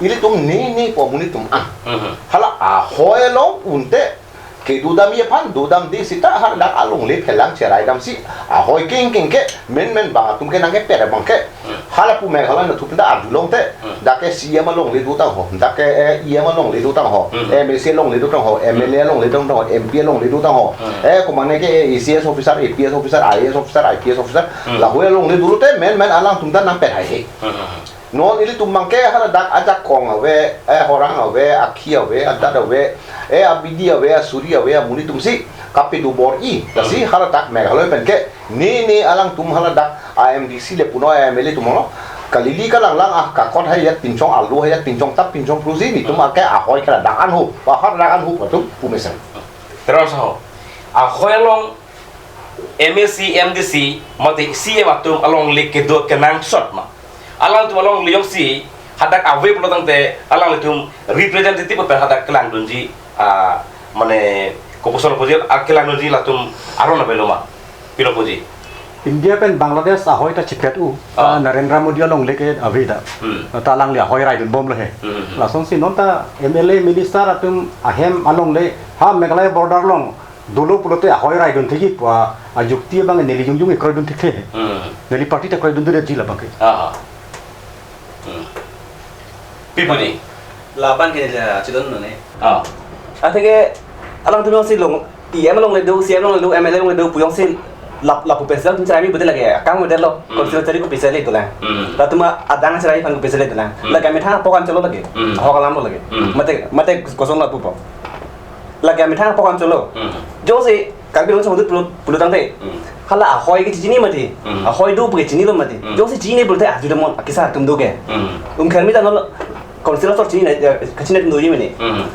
ilitum ne ne pu amonit atum an. Hmm. Hala ahoi along unte, kedodamji aphan dodamde seta hala dak alongle phelang cherai damsi, ahoi kengkeng ke, menmen bang atum ke nangkepet abang ke. Hmm. Hala pu Meghalaya nathu pen ta arjulong te, Hmm. dak ke C M alongle dotang ho, dak ke, eh, E M alongle dotang ho, Hmm. M A C alongle dotang ho, M L A alongle dotang ho, M P alongle dotang ho. Hmm. Eh, komane ke A C S officer, A P S officer, I A S officer, I P S officer, Hmm. lahei alongle dolo te, menmen alangtum ta nangpet haihe. Hmm. Non ilitum abang ke hala dak ajakong ave, eh, ahorang ave, akhi ave, adat ave, eh, abidi ave, asuri ave, amonit atum si kapedo bor-i. Lasi Hmm. hala dak Meghalaya pen ke, ne ne alangtum hala dak a M D C le punoi, M L A atum lo, kalili kalanglang, ah, kakot hai jat pinchong, alu hai jat pinchong, tap pinchong pusi, netum Hmm. ake ahoi ke ladak an ho, ba hala dak an ho, atum pu mesen. Terus ho, ahoi along M A C, M D C, mate C M atum alongle kedo kenangsot ma? Alangtum alongle jongsi hadak ave pulo tangte, alanglitum representative pen hadak kelangdunji, ah, mane, koposon puji, ah, kelangdunji latum aron avelo ma? Pilo puji. India pen Bangladesh ahoi ta chipet u, Ah. ah, Narendra Modi alongle ke ave ta. Hmm. Ta alangli ahoi raidun bomlo he. Hmm, hmm, hmm. Lasonsi non ta M L A minister atum ahem alongle, ha Meghalaya border along dolo pulote ahoi raidun thekji pu a, ajukti abang neli jongjong kroidun thekthe. Hmm. Neli party ta kroidun dodetji labang ke. Aha. Hmm. Pi pu dei? Labang ke neli chedon none. Ah. Atheke alangtum si long, E M alongle do, C M alongle do, M L A alongle do pu jongsi lap, lapu pen si alangtum cherai mi bute lake, akam bute lo, Hmm. council chari ko pisa le dolang. Hmm. Latum adang cherai aphan ko pisa le dolang. Hmm. Lake amethang apok an cholo lake. Hmm. Ahok alam lo lake. Hmm. Mate, mate koson lapu po. Lake amethang apok an cholo. Hmm. Jongsi Karbi Anglong Chongdut pulo, pulo tangte. Hmm. Hala ahoi ke chini mati. Hmm. Ahoi do pu ke chinilo mati. Hmm. Jongsi chini pulote arju damnon akesar atum do ke. Hmm. Umkhermi ta non council asor chinine, eh, kachinine atum doji mene. Hmm.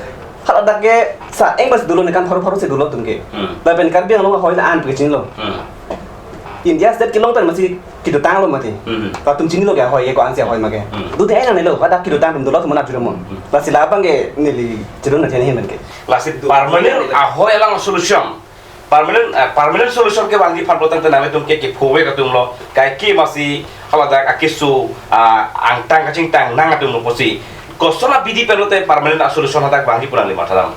Hala dak ke sa eng bas dolo ne kan pharu pharu si dolo atum ke. Hmm. Lapen Karbi Anglong ahoi la-an pu ke chinilo. Hmm. India state kelong pen masi kedotanglo mati. Hmm. Latum chinilo ke ahoi ye ko-an si ahoi ma ke. Hmm. Dode eng anelo, hadak kedotang atum dolo atum arju damnon. Hmm. Lasi labang ke neli chedon nangji ahin ke. Lasi permanent ahoi alang solution. Permanent, eh, permanent solution kevangji aphan pulo tangte nanglitum ke kephovek atum lo. Kaike masi hala dak akeso, ah, angtang kachingtang nang atum lo pusi. Koson abidi pen lote permanent a-solution hadak vangji pu nangli matha dam?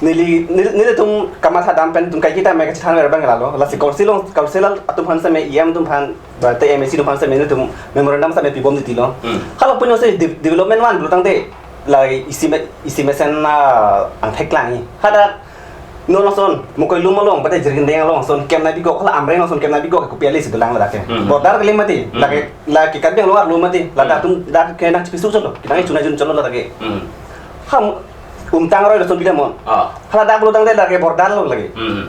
Neli, neli, nelitum kamatha dam pen tum kaike ta me kachethan ver abang lalo. Lasi council along, council atum aphan seme, E M atum aphan, ba te M A C atum aphan seme nelitum memorandum seme pibom titilo. Hmm. Hala pu jongsi de-, development van pulo tangte la isi me, isi mesen na angthek lang ni. Hadak non ason, Mokoilum along, ba te Jirikindeng along ason, kemnai bikok, hala Amreng ason kemnai bikok, kopi ale si dolang ladak ke. Hmm. Border kali mati, Hmm. lake, lake Karbi Anglong arlo mati, ladak Hmm. atum, dak ke nangchipisu cholo, nangchunai jun cholo ladak ke. Hmm. Ham, Umtang aroi lason bidamnon. Ah. Hala dak pulo tangte lake border lo lake. Hmm.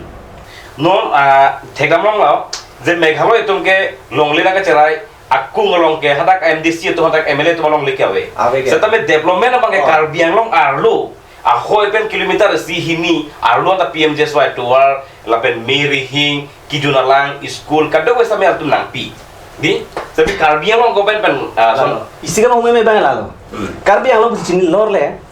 Non, ah, thekdam longlo, je Meghalaya atum ke longle nangkacherai akung along ke hadak M D C atum hadak M L A atum alongle ke ave. Ave ke. Setame development abang ke Oh. Karbi Anglong arlo, ahoi pen kilometer isi hini arlo anta P M G S Y tovar lapen Mirihing, Kijun Alang, school, kadokave setame atum nangpi. Dei, tapi Karbi Anglong government pen, ah, son. Lalo. Isi ke mong me bang lalo. Hmm. Karbi Anglong pusi chinilo le,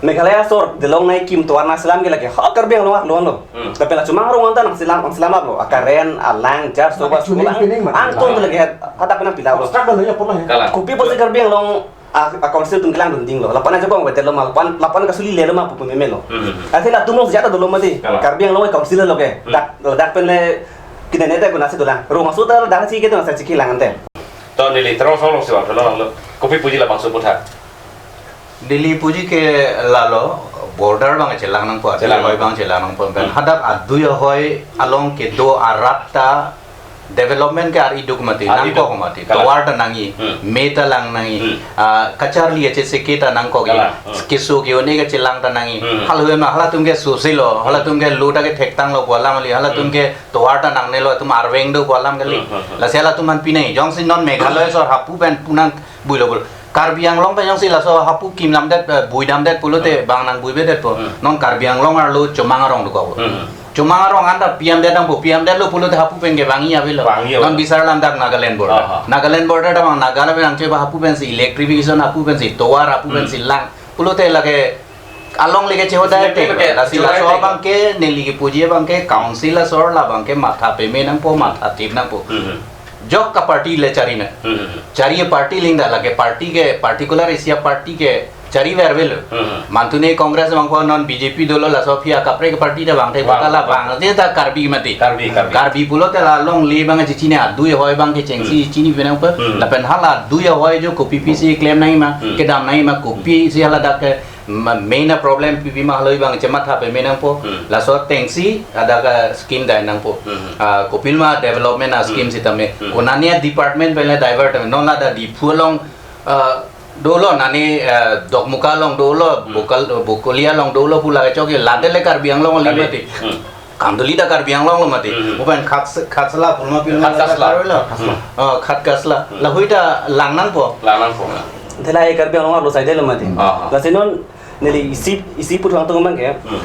Meghalaya asor, delong nai kim tovar nangselam ke lake, ha Karbi Anglong arlo lo. Hmm. Tapi la chomang arong anta nangselam, nangselam lo. Akaren, alang, jar, soba, Chini sekolah, pining ma. Angkon lake, hadak pen nangpi lo. Start lo ya pola ya. Kalang. Kopi pusi Karbi Anglong a, a council atum kelangdun dinglo. Lapu-an ajakong bete lo ma, lapu-an, lapu-an kasuli lelo ma pu pu meme lo. Hmm. Athe latum along sejata dolo mati. Kalang. Karbi Anglong council lo ke. Hmm. Dak, dak pen le Kidane te kuna si dolang. Rong asu ta dang si ke dolang sa chiki lang ante. To neli terang song long si bang, terang lo. Kopi puji labangso aputhak. Neli puji ke lalo border abang chelang nangpo, Chelang. Adui ahoi abang chelang nangpo. Pen Hmm. hadak adui ahoi along kedo arat ta development ke ar-i duk mati, Ar-i nangkok duk. mati, Kalang. Tovar ta nangji, Hmm. me ta lang nangji, Hmm. ah, kacharli ache seke ta nangkokji, Kalang. Hmm. keso ke-un-e kechelang ta nangji. Hmm. Halahui ma halatum ke sosilo, halatum ke lo ta kethektanglo pu alam kali, halatum Hmm. ke tovar ta nangnelo, atum arveng do pu alam kali. Hmm, hmm, hmm. Lasi halatum aphan pinangji. Jongsi non Meghalaya asor hapu pen pu nangbuilo pulo. Karbi Anglong pen jongsi laso hapu kim damdet, eh, bui damdet pulote Hmm. bang nangbui-bedet po. Hmm. Non Karbi Anglong arlo Chomang arong dokok. Hmm. Chomang arong anta P M det nangpo, P M detlo pulote hapu pen ke vangji avelo. Vangji avelo. Non bisar lam dak Nagaland border. Aha. Nagaland border ta bang Nagaland pen nangchoi ba hapu pensi electrification, hapu pensi tovar, hapu Hmm. pensi lang. Pulote lake along leke cheho Lake dai te. lake Lasi cheho dai laso te. abang ke neli kepuji abang ke council asor labang ke matha peme nangpo, matha thip nangpo. Hmm. Jok ka party le chari na. Hmm. Chari party ling da lake party ke particular isi aparty ke chari ver velo. Hmm. Mantune Congress abangpo non B J P dolo laso aphi akaprek party ta bang te Bang, bata la bang. bang. Te ta Karbi mati. Karbi, Karbi. Karbi pulote la longle abang chechini adui ahoi abang ke chengsi Hmm. chini pi nangpo. Hmm. Lapen hala adui ahoi jo kopi pisi klem nangji ma, Hmm. kedam nangji ma, kopisi hala dak ke ma-, main a problem pipi ma halahui abang chematha peme nangpo. Hmm. Laso atengsi hadak a scheme dai nangpo. Hmm. Ah, kopima development a scheme Hmm. sitame. Hmm. Konani a department pen le divert tame. Non ladak Diphu along, ah, dolo nani, ah, Dokmoka along dolo, Hmm. Bokal-, Bokolia along dolo pu lake chokji. Lade le Karbi Anglong Karbi. limati. Hmm. Kanduli ta Karbi Anglong lo mati. Hmm. Upen khat, khat sala pulma pilma Khat kasla. Karbi lo. Hmm. Oh, khat kasla. Hmm. Lahui ta lang nangpo. Lang nangpo. Thela e Karbi Anglong arlo saide lo mati. Ah. Lasi non neli isi, isi put hang tung abang ke. Hmm.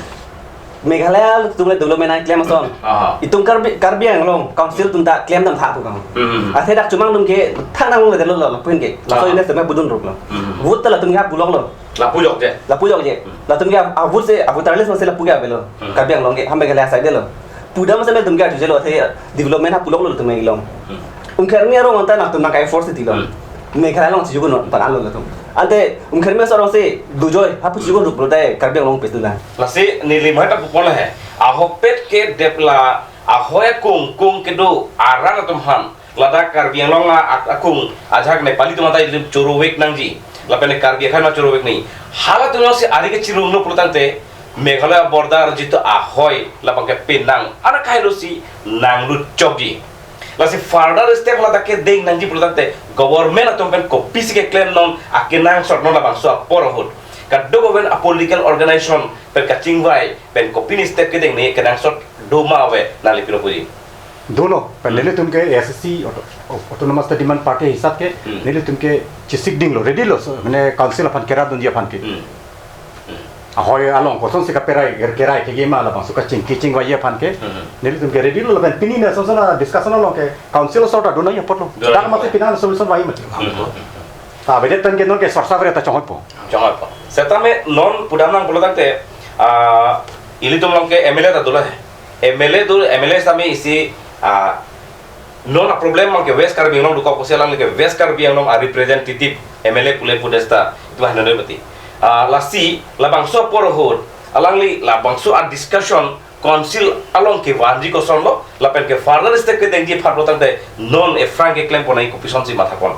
Meghalaya atum le development ai klem ason. Ah. Itum Karbi, Karbi Anglong Council atum ta klem dam thak pu kang. Hmm. Athe dak Chomang atum ke thak nang le lo lo pun ke. Laso Ah. ini semai budun rup lo. Hmm. Vote ta latum ke bulok lo. Lapu jokje. Lapu jokje. Hmm. Latum ke a vote se, a voter list ma se lapu ke avelo. Hmm. Karbi Anglong ke, ham Meghalaya side lo. Pudam se latum ke arjujelo athe development ha pulok lo latum Anglong. Hmm. Umkhermi arong anta nangtum nangkai force ti lo. Hmm. Meghalaya along si jugo non pan lo latum. Ante Umkhermi asor along si dujoi, hapu si jugo rup lo dai Karbi Anglong pes dulang. Lasi neli mai ta pupon he. Ahokpet ke depla ahoi akung kung kedo arat atum aphan. Ladak Karbi Anglong a-, ak-, akung ajahak Nepali atum anta ilim choro vek nangji. Lapen Karbi akhei ma choro vek nangji. Halatum along si ari kechirung lo pulo tangte Meghalaya border jitu ahoi labang ke penang. Anak kahai lo si nanglut chokji. Lasi further step ladak kedeng nangji pulo tangte government atum pen kopisi keklem non akenangsot non labangso apor ahut. Kadokave a political organization pen kachingvai pen kopine step kedeng ne kenangsot do ma ave nangli pilo puji. Dolo, pen Hmm. nelitum ke A S D C auto-, Autonomous Demand Party hisap ke, Hmm. nelitum ke chesik ding lo, ready lo, so, mane council aphan kerap dunji aphan ke. Hmm. Hmm. Ahoi along kosonsi kaperai, ker-, kerai kegema labangso kachingki chingvai aphan ke, Hmm. nelitum ke ready lo, lapen pini na so so na discussion along ke council asor ta dona ya potlo. Dona Dak ya mati pot. Pinang solution vai mati. Hmm. Ta bede pen ke non ke sorsa vre ta chonghoi po. Chonghoi po. Setame non pudam nang pulo tangte, ah, ilitum along ke M L A ta dolo he. M L A do, M L A sitame isi, ah, non a problem abang ke West Karbi Anglong dokok pusi alang ke West Karbi Anglong a representative M L A pule pu desta itu hanya mati. Ah, lasi labangso apor ahut alangli labangso a discussion council along kevanji koson lo lapen ke further step kedengji aphan pulo tangte non aphrang keklem pon nangji kopi asonsi mathapon.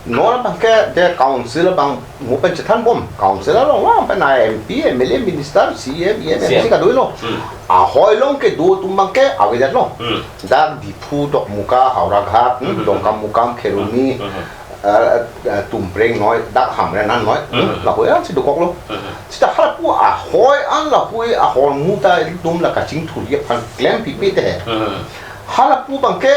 Non abang ke de council abang mo pen chethan bom. Council along abang pen M P, M L A, minister, C M, E M, C M. M C kadoi lo. Hmm. Ahoi along kedo atum abang ke avedet lo. Hmm. Dak Diphu, Dokmoka, Howraghat, hmm, Hmm. Dongkamukam, Kheroni, Hmm. eh, eh, Tumpreng noi, dak Hamren an noi, Hmm. hmm, lahoi an si dokok lo. Hmm. Seta halapu ahoi an lahoi ahormu ta ilitum la kachingthurji aphan klem pipe te. Hmm. Halapu abang ke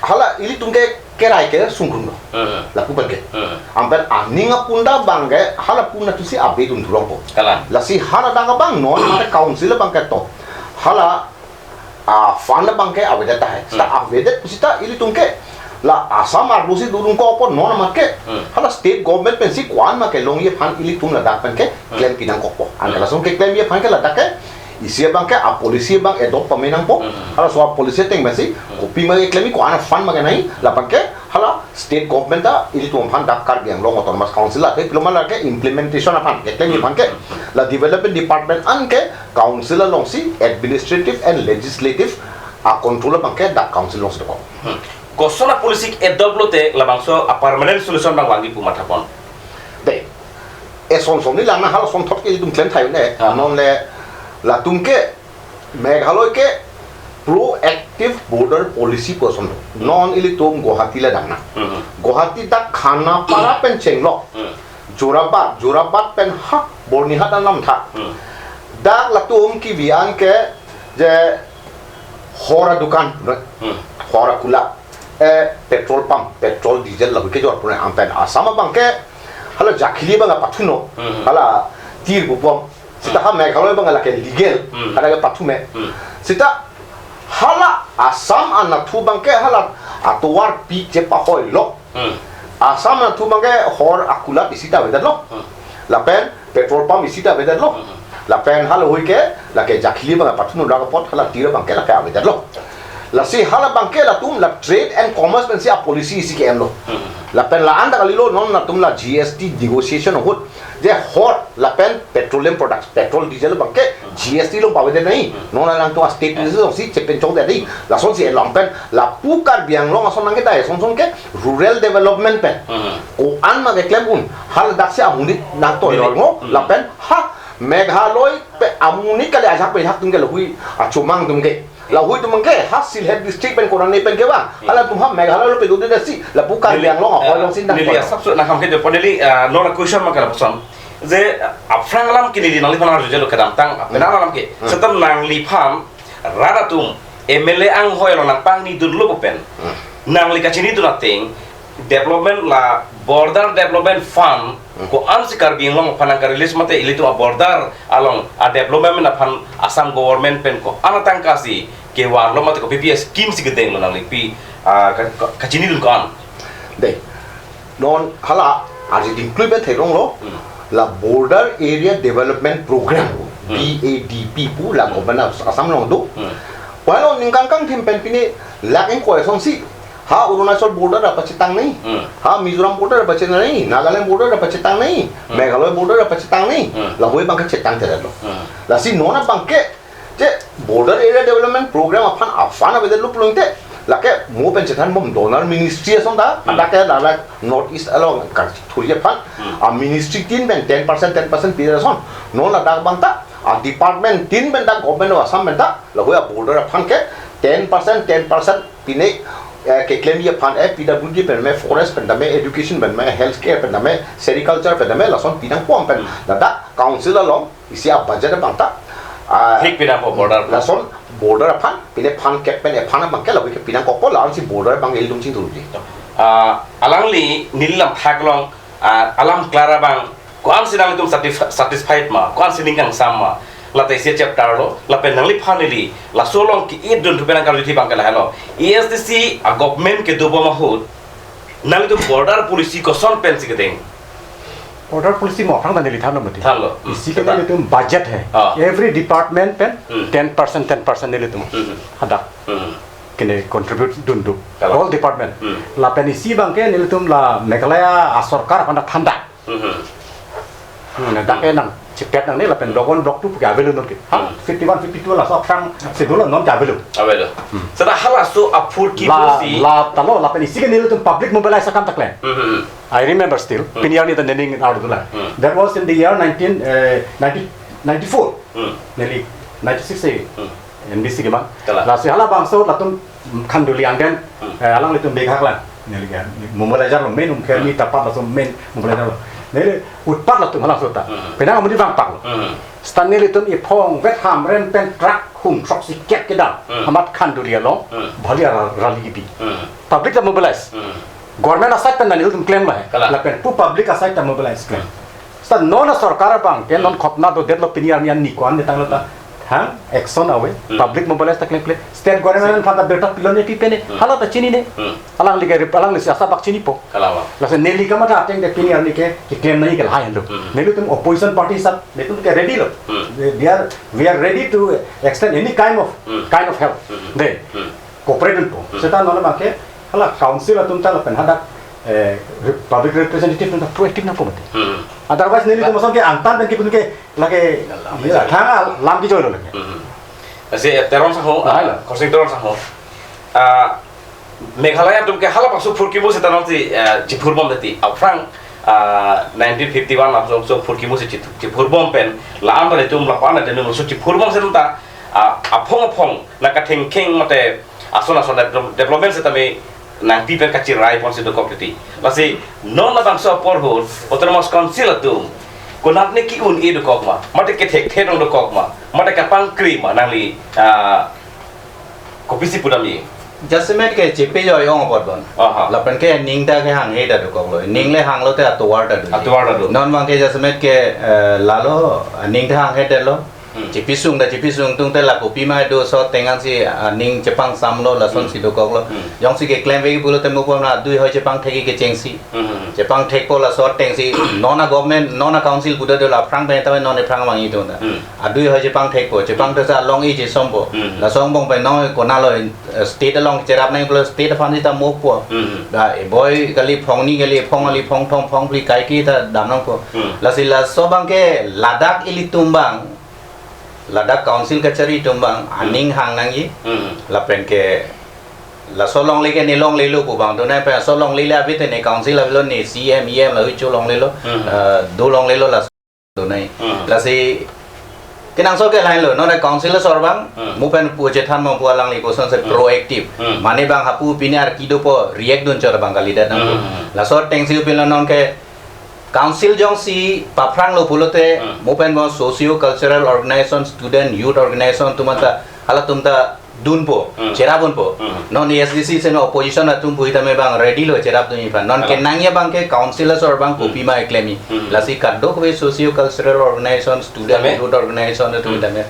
hala ilitum ke kerai ke sungrum lo. Hmm. Lapu abang ke. Hmm. Anpen aning apunda abang ke halapu natu si abe dun thurong po. Kalang. Lasi hala dak abang non mane council abang ke to. Hala, ah, fund abang ke avedet tahai. Seta Hmm. avedet pusita ilitum ke la Assam arlo si dodun kok po non amat ke. Hmm. Hala state government pensi ko-an ma kelongji aphan ilitum ladak pen ke Hmm. klem pinang kok po. An Hmm. lason keklemji aphan ke ladak ke isi abang ke a policy abang adopt pame nangpo. Hmm. Halaso a policy ateng pensi Hmm. kopima keklem ko-an fund ma kenai lapen ke hala state government ta ilitum aphan dak Karbi Anglong Autonomous Council la ke piloma la ke implementation aphan keklemji aphan ke Hmm. la development department an ke council alongsi administrative and legislative a-control abangke dak council alongsi dokok. Hmm. Koson a-policy adopt lote labangso a-permanent solution abang vangji pu mathapon? De, eson son ni lang na halason thot ke ilitum klem tha un-e. Ah. Non le latum ke Meghalaya ke proactive border policy pu ason do. Non ilitum Guwahati le dang na. Hmm. Guwahati dak Khanapara pen chenglok. Hmm. Jorabat, Jorabat pen ha Byrnihat anam tha. Hmm. Dak latum kebi-an ke je hor adukan, Hmm. hor akula, eh, petrol pump, petrol, diesel lahui kejor pu ne, anpen Assam abangke hala Jakheli abang pathunon, Hmm. hala tir bupom. Seta ha Meghalaya abang lake legal, Hmm. hala ke pathu me. Hmm. Seta hala Assam anatthu abangke hala atovar pi chepahoilo. Hmm. Assam anatthu abangke hor akula isi ta avedetlo. Hmm. Lapen petrol pump isi ta avedetlo. Hmm. Lapen halahui ke lake Jakheli abang pathunon rak apot hala tir abangke lake avedetlo. Lasi hala abangke latum la trade and commerce pensi a-policy isi ke-enlo. Hmm. Lapen la-an ta kalilo, non latum la G S T negotiation ahut je hor lapen petroleum products, petrol, diesel abangke G S T along pavedet nangji. Hmm. Non alangtum a-state legislation si chepen chokdet nangji. Lasonsi elong pen lapu Karbi Anglong ason nangketa eson son ke rural development pen. Hmm. Ko-an ma keklem un, haladak si amonit nangtoi Hmm. rol ngo, Hmm. lapen ha Meghalaya pen amonit kali ajak pen hak atum ke lahui achomang atum ke. Lahui atum ke ha Sylhet district pen konane pen kevang. Hmm. Halatum ha Meghalaya lo pedodetsi lapu Karbi Neli, Anglong ah, ahoi alongsi neli nangtoi. Asapso nangkam ke depo neli, ah, non a-question ma kalapuson. Je, ah, aphrang alam ke neli nangliphan arjujelo kedamtang, Hmm. penang alam ke. Hmm. Seta nangliphan rat atum M L A anghoi along nangpangnidunlo pu pen. Hmm. Nangli kachinidun ateng, development la border development fund, Hmm. ko-ansi Karbi Anglong aphan nangka-release mate ilitum a-border along a-development aphan Assam government pen ko-an atangka si kevarlo mate kopi-pi a-scheme si kedenglo nangli pi, ah, ka-, ka-, kachinidun ko-an. De. Non hala arje dingklui pen theklonglo, Hmm. la Border Area Development Program, Hmm. B A D P pu la Hmm. government of Assam along do. Hmm. Wailo ningkan kangthim pen pine lakh ingkoi asonsi ha Arunachal border apachetang nangji, Hmm. ha Mizoram border apachetang nangji, Nagaland border apachetang nangji, Hmm. Meghalaya border apachetang nangji, Hmm. lahui abangke chetangtedetlo. Hmm. Lasi non abangke je Border Area Development Program aphan a-fund avedetlo pulote, lake mo pen chethanbom donor ministry ason ta, Hmm. hadak ke dak North East along kachethurji aphan, Hmm. a-ministry tin pen ten percent, ten percent pidet ason. Non ladak abang ta, a-department tin pen ta government of Assam pen ta, lahui a-border aphan ke ten percent, ten percent pine, eh, keklemji aphan, eh, P W D pen me, forest pen tame, education pen me, healthcare pen tame, sericulture pen tame, lason pinangpon pen, Hmm. ladak council along isi a-budget abang ta, ah, Thik pinangpo border. lason border aphan, pine fund kep pen, eh, fund abangke lahui ke pinangkokpo, la-ansi border abang ilitum chingthurji. Ah, alangli neli lam theklong, ah, alam clear abang, ko-ansi nanglitum satisf-, satisfied ma, ko-ansi ning kangsam ma, lata isi chapter lo, lapen nangliphan neli, laso along ke-idun thupen nangkarjuji abangke lahelo. A S D C a-government kedobom ahut, nanglitum border policy koson pensi kedeng? Border policy mo aphrang ta neli thanlo mati. Thanlo. Hmm. Isi ke Thanlo. Nelitum budget hai. Ah. Every department pen Hmm. ten percent, ten percent nelitum. Hmm. Hadak. Hmm. Kene contribute dun do. Kalang. All department. Hmm. Lapen isi abangke nelitum la Meghalaya a-sorkar aphan ta thandak. Hmm. Hmm, na dak ke nang chepet nangne lapen block one, block two ke avelo non ke. Ha, Hmm. fifty-one, fifty-two laso aphrang schedule non ke avelo. Avelo. Hmm. Seta halaso aphuthak La, pusi. La talo lapen isi ke nelitum public mobilize akam ta klem. Hmm, hmm, hmm. I remember still. Hmm. Pini arni ta nening arlo dolang. Hmm. That was in the year nineteen, eh, nineteen ninety-four. Hmm. Neli ninety-six eh. Hmm. N B C keman. Kalang. Lasi halabangso latum Khanduli angdeng, Hmm. eh, alanglitum big hak lang. Neli ke mobilizer lo main Umkhermi Hmm. Tapat laso main mobilizer lo. Neli utpat latum halabangso ta. Hmm. Penang amonit vangpaklo. Hmm. Seta nelitum iphong vet Hamren pen truck hum throksi kep kedam. Hmm. Amat Khanduli along Hmm. bhali ra-, rally kipi. Hmm. Public ta mobilize. Hmm. Government aside pen nelitum klem lahai. Kalang. Lapen pu public aside ta mobilize klem. Hmm. Seta non a-sorkar abangke non Hmm. khopna dodetlo pini arni an ni ko-an ni tanglo ta. Thang action ave, Hmm. public mobilize ta klemkle. State government aphan ta birta pilone pipene, Hmm. hala ta chinine. Hmm. Alangli ke rip-, alanglisi asap bak chinipo. Kalang. Lasi neli kamatha ateng ke pini arni ke, keklem nangji ke lahai lo. Hmm. Nelitum opposition party asap, nelitum ke ready lo. Hmm. They, they are, we are ready to extend any kind of, Hmm. kind of help. Hmm. They Hmm. cooperate po. Hmm. Seta non abangke, hala council atum ta lapen hadak, eh, re-, public representative atum ta proactive nangpo mati. Hmm. Otherwise nelitum Ba- ason ke angtan pen kipun ke lake, Lam ya, kijoi. Thang alam kijoilo lake. Hmm. Lasi, eh, Teron sangho, ah, Hello. Khorsing Teron sangho. Ah, Meghalaya atum ke halabangso phurkimo seta nonsi, eh, chiphurbom titi. Aphrang, ah, nineteen fifty-one laso phurkimo si chi-, chiphurbom pen, la-an ta nelitum lapu-an ta nelitum laso chiphurbom seta, ah, aphong aphong nangkathengkheng mate ason ason develop-, development setame nangpi pen kachirai ponsi dokok titi. Lasi non labangso apor ahut Autonomous Council atum konatne ke-un-e dokok ma, mate kethekthe dong dokok ma, mate kapangkri ma, nangli, ah, kopisi pudamji? Jasemet ke chepejoi ong apotbom. Aha. Lapen ke ning ta kehanghe ta dokoklo. Ning le hanglote atovar ta do. Atovar ta do. Non abang ke jasemet ke, eh, lalo, ning ta hanghe detlo. Hmm. Chepisung ta chepisung tangte la kopima do, so tengan si, ah, ning chepangsamlo, lason Hmm. si dokoklo. Hmm. Jongsi keklem vekji pulote mo pon adui hoi chepangthekji kechengsi. Hmm. Chepangthekpo laso atengsi non a-government, non a-council puda do, la aphrang pen ta non aphrang vangji do ta. Hmm. Adui hoi chepangthekpo, chepangthek sa along-i chesompo. Hmm. Laso angbong pen non konatlo, eh, state along cherap nangpo, state aphan sita mokpo. Hmm. Da eboi kali, phongni kali, phong kali, phongthom, phongphli kaike ta dam nangpo. Hmm. Lasi laso abang ke ladak ilitum abang, ladak council kachari atum abang, Hmm. aning hang nangji. Hmm. Lapen ke laso longle ke ne longlelo pu abang do nai, pen laso longle le ave te ne council avelo, ne C M, E M la huicho longlelo, Hmm. eh, do longlelo laso do nai. Hmm. Lasi kenangsot ke lahenlo, non a-council asor abang, Hmm. mo pen pu chethan abang pu alangli kosonsi Hmm. proactive. Hmm. Mane abang hapu pini arki dopo react dun chot abang kalidet nangpo. Hmm. Laso atengsi upila non ke council jongsi paphranglo pulote, Hmm. mo pen mo socio cultural organization, student, youth organization atum ta, halatum ta dunpo, Hmm. cherap dunpo. Hmm. Non A S D C si no opposition atum pu sitame abang ready lo cherap dunji aphan. Non Kalang. Kenangji abang ke council asor abang Hmm. kopima keklemji. Hmm. Lasi kadokave socio cultural organization, student, Sitame? Youth organization atum Hmm. sitame.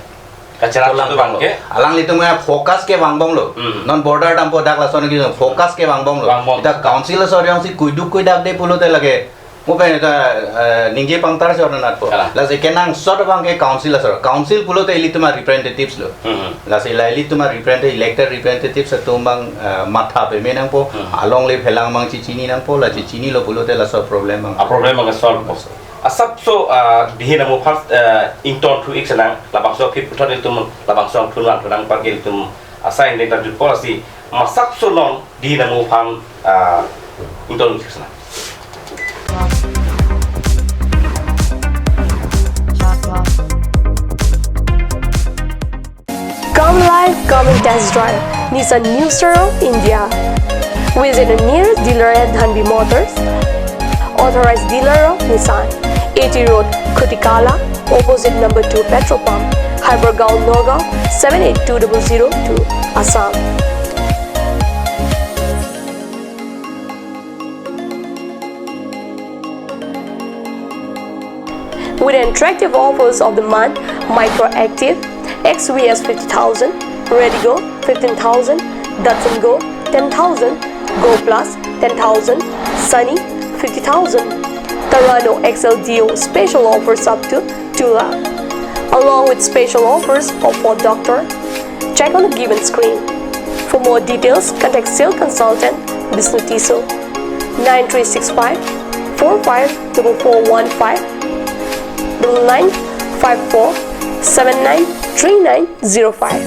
Kacherap Cholang atum abang ke? Alanglitum ke focus ke vangbomlo. Hmm. Non border dampo dak lason ke focus ke vangbomlo. Vangbom. Ita council asor jongsi kuiduk kuidak de pulote lake mo pen ta, eh, ningje pangtar chot natpo. Kalang. Lasi kenangsot abang ke council asor. Council pulote ilitum a-representatives lo. Hmm. Lasi la ilitum a-representative, elected representatives atum abang, eh, matha peme nangpo. Hmm. Alongle phelang abang chechini nangpo, la chechinilo pulote laso problem abang. A-problem abang solve po. Asapso, ah, dihi nangmu aphan, eh, ingtonthu-ik sinang, labangso aphi puthot ilitum labangso angthun vangthu nang apar ke ilitum asai ingdeng ta jutpo, lasi masapso non dihi nangmu aphan, ah, ingtonthu-ik sinang. Come live, come and test drive Nissan New Star of India. Visit the nearest dealer at Dhanvi Motors, authorized dealer of Nissan, A T Road, Khutikala, opposite number two petrol pump, Hypergaon, Nagaon, seven eight two double zero two, Assam. With attractive offers of the month, Micra Active, X V S fifty thousand, Redi-GO fifteen thousand, Datsun Go ten thousand, Go Plus ten thousand, Sunny fifty thousand, Terrano X L D O special offers up to two lakh, along with special offers of Ford Doctor. Check on the given screen. For more details, contact sales consultant Bishnu Tisso, nine three six five four five double four one five, double nine five four seven nine three nine zero five.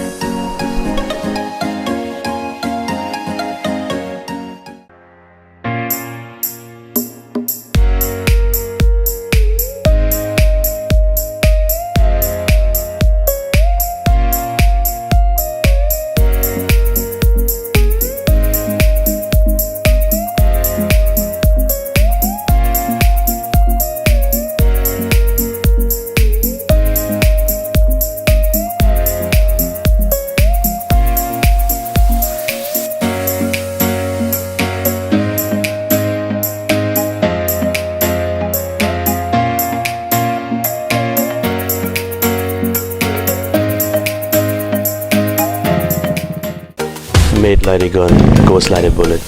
Made like a gun, goes like a bullet.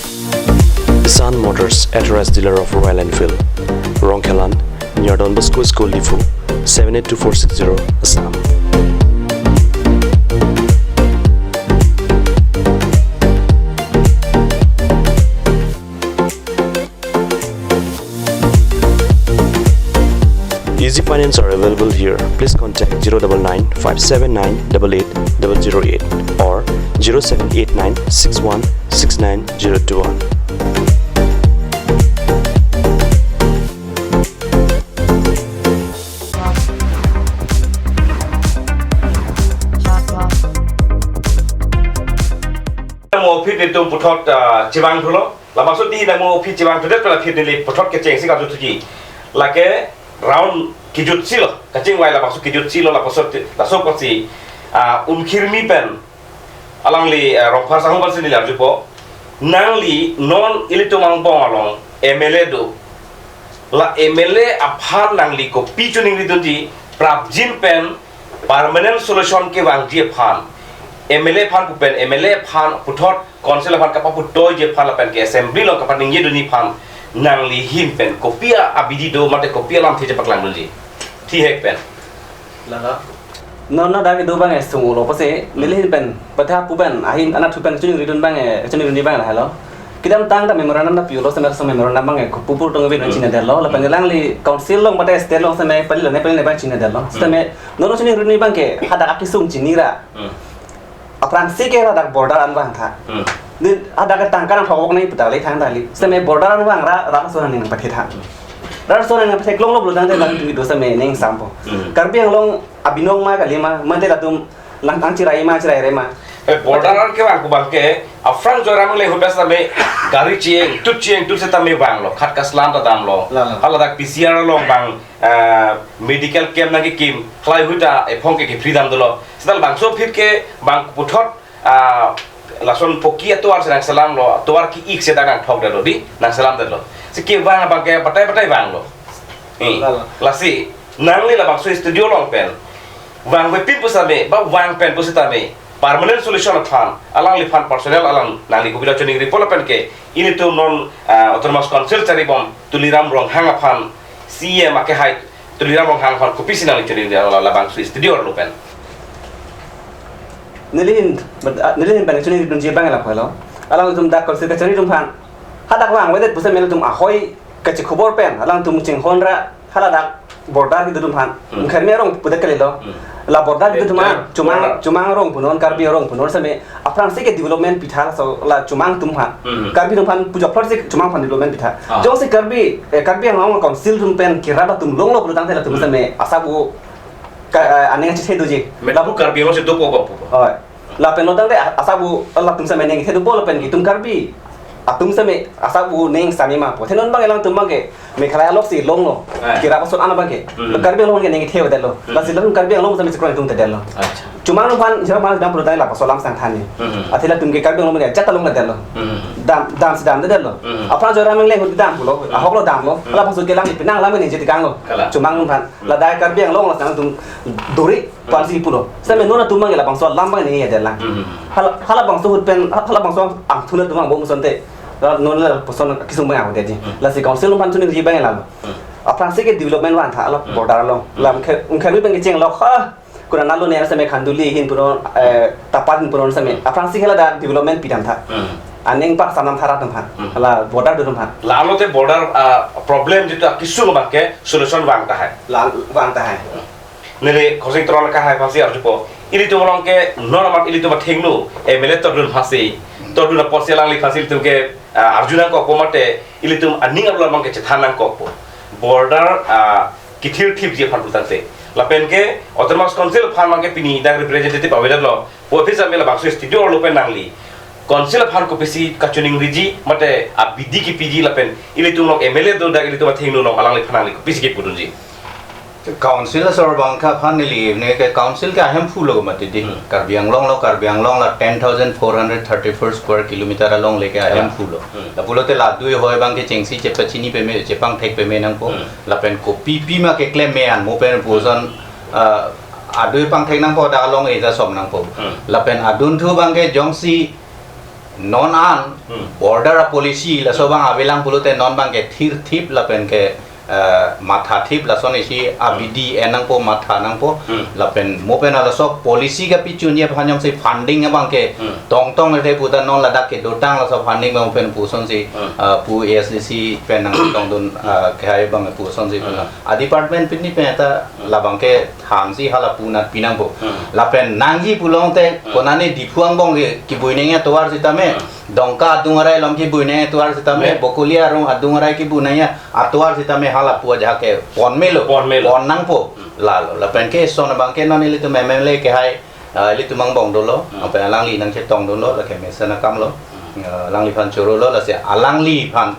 Sun Motors, authorized dealer of Royal Enfield, Rongkhelan, near Don Bosco School, Diphu, seven eight two four six zero, Assam. Easy Finance are available here. Please contact zero double nine five seven nine double eight double zero eight or zero seven eight nine six one six nine zero two one. Mo aphi nelitum puthot, ah, chevangthulo. Labangso ti nang mo aphi chevangthudet pen aphi neli puthot kechengsi karju thuji. Lake round kejutsi lo, kachingvai labangso kejutsi lo, lapuson ti, laso apotsi, ah, Umkhirmi pen alangli, ah, Rongphar sangho aphansi neli arjupo. Nangli non ilitum angbong along M L A do. La M L A aphan nangli kopi choningridunji, prapjin pen permanent solution kevangji aphan. M L A aphan pu pen, M L A aphan puthot council aphan kapaputoiji aphan lapen ke assembly along kapaningjidunji aphan nangli ahin pen kopi a-, abidi do mate kopi alamthe chepaklangdunji. Thihek pen. Lala. Non non dak kedo abang e sung ulo pusi, neli ahin pen, patha pu pen, ahin anatthu pen choningridun abang e, choningri abang lahelo. Kedamtang ta memorandum ta piulo, seme song memorandum abang e, kopi apor tong abang Hmm. chinidetlo, lapen Hmm. alangli council along mate state along seme pali lone pali ne abang chinidetlo. Hmm. Seme non non choningri abang ke, hadak akesung chinira. Hmm. Aphrangsi ke hadak border an vangtha. Hmm. Ni hadak ke tangka nangthok nangji pu ta le thang ta le. Seme border an vangra, rat ason nangpathe tha. Hmm. Rat ason nangpathe klonglo pulo tangte Hmm. alangtum kedo seme ning sampo. Hmm. Karbi Anglong abinong ma kali ma, mate latum lang tang chirai ma, chirai re ma. Eh, border an kevang pu abang ke, aphrang Joyram Engleng ahut pen seme gari cheng, tut cheng, tut setame vanglo, khat kaslam ta damlo. Lala. Haladak P C R along abang, ah, medical camp nangkekim, halahei ahut ta ephong ke ke-free dam dolo. Seta labangso aphi ke abang puthot, ah, lason poki atovar si nangselamlo, atovar ki-ik seta nangthokdetlo di, nangselamdetlo. Si kevang abang ke batai batai vanglo. Eh, Lala. Lasi, nangli labangso studio along pen vangvepin pusitame, ba vang pen pusitame, permanent solution aphan, alangliphan personal alang nangli kopilo choningripo lapen ke, ilitum non, ah, Autonomous Council charibom Tuliram Ronghang aphan, C E M akehai Tuliram Ronghang aphan kopisi nangli choningri la, labangso studio arlo pen. Neli ahin, neli ahin pen choningridunji abang lapu helo. Alangtum dak council kachari atum aphan, hadak vangvedet pusitame ilitum ahoi kachikhobor pen, alangtum chinghon ra, haladak border kedo atum aphan. Hmm. Umkhirmi arong pudet kalilo. Hmm. La border kedo atum aphan, Eh, chomang, border. Chomang arong punon, Karbi arong punon seme, aphrangsi ke development pitha laso la chomang atum aphan. Hmm. Karbi atum aphan pujokphar si chomang aphan development pitha. Ah. Jongsi Karbi, eh, Karbi Anglong Council atum pen kerap atum longlo pulo tangte latum Hmm. seme, asap u ka, eh, aning achethe doji. Met La pu Karbi Anglong si dopo ba pu ba. Oi. Lapen lo tangte a-, asap u latum seme ning kethe dopo lapen ke itum Karbi atum seme asap u ning sami ma pu. Te non abang alangtum abang ke Meghalaya along si longlo. Eh. Kerap ason an abang ke. Hmm. Karbi Anglong ke ning kethe detlo. Hmm. Lasi latum Karbi Anglong seme chikron itum tedetlo. Acha. Chomang atum aphan, jera aphan dam pulo tangte lapuson lam sang than ni. Hmm. Athe latum ke Karbi Anglong abang ke ajat along tedetlo. Hmm. Dam, dam si damdetlo. Hmm. Aphrang Joyram Engleng ahut dam pulo. Hmm. Ahok lo damlo. Hmm. Lapuson ke alangli penang alam ni jeti kanglo. Kalang. Chomang atum aphan. Hmm. Ladak Karbi Anglong la sang atum duri Hmm. Pansi pulo. Seme non atum abang labangso alam abang ningjedelang. Hmm. Hala, halabangso ahut pen, halabangso angthun atum abang bom sonte. La non lapuson kesung abang ahu deji. Hmm. Lasi council atum aphan choningri abang lalo. Hmm. Aphrangsi ke development vangtha la Hmm. border along. Hmm. La Umkhe-, Umkhirmi pen kecheng lo ha. Kuna nalo ne seme Khanduli ahin punon, eh, Tapat ahin punon seme. Hmm. Aphrangsi ke ladak development pidamtha. Hmm. Aning pak sanam tharat atum aphan. Hmm. Hala border atum aphan. Lalo te border, ah, problem jitu akesung abang ke solution vangtahai. La vangtahai. Hmm. Neli Khorsing Teron akehai aphansi arjupo. Ilitum along ke non amat ilitum athengno M L A tordun aphansi. Tordun apotsi alangliphansi ilitum ke, ah, arju nangkokpo mate ilitum aning arlo abang ke chethan nangkokpo. Border, ah, kethirthipji aphan pulotangte. Lapen ke Autonomous Council aphan abang ke pini dak representative avedetlo. Pu aphi seme labangso studio arlo pen nangli Council aphan kopisi kachoningriji mate abidi kepiji lapen ilitum along M L A do dak ilitum athengno along alangliphan nangli kopisi kepudunji. Council asor abang ke aphan neli ne ke council ke ahemphu lo mati di. Hmm. Karbi Anglong lo, Karbi Anglong la ten thousand four hundred thirty-four square kilometer along le ke Ah. ahemphu lo. Hmm. Lapulote la dui hoi abang ke chengsi chepachini peme, chepangthek peme nangpo. Hmm. Lapen kopi pima keklem me an mo pen Hmm. puson, ah, adui pangthek nangpo dak along eja som nangpo. Hmm. Lapen adunthu abang ke jongsi non an Hmm. border a policy laso abang avelang pulote non abang ke thirthip lapen ke eh, mathathip lason isi abidi en nangpo, matha nangpo. Hmm. Lapen mo pen halaso policy kapichunji aphan jongsi funding abangke Hmm. tongtong le puta non ladak kedotang laso funding abang pen pusonsi, Hmm. eh, pu A S D C pen nangtongdun, eh, kehai abang pusonsi Hmm. a department pini pen ta Hmm. labangke thansi hala pu nat pi nangpo. Hmm. Lapen nangji pulote Hmm. konane Diphu angbong ke kebui nangji atovar sitame. Hmm. Dongka adung arai along kebui nangji atovar sitame. Hmm. Bokoli arong adung arai kebui nangji atovar sitame hala pu ajahak ke pon melo. Pon melo. Pon nangpo. Hmm. Lalo. Lapen ke son abangke non ilitum M L A kehai, ah, ilitum angbong dolo. Hmm. Lapen alangli nangchetongdunlo, lake mesen akamlo. Hmm. Ah, alangliphan chorolo, lasi alangliphan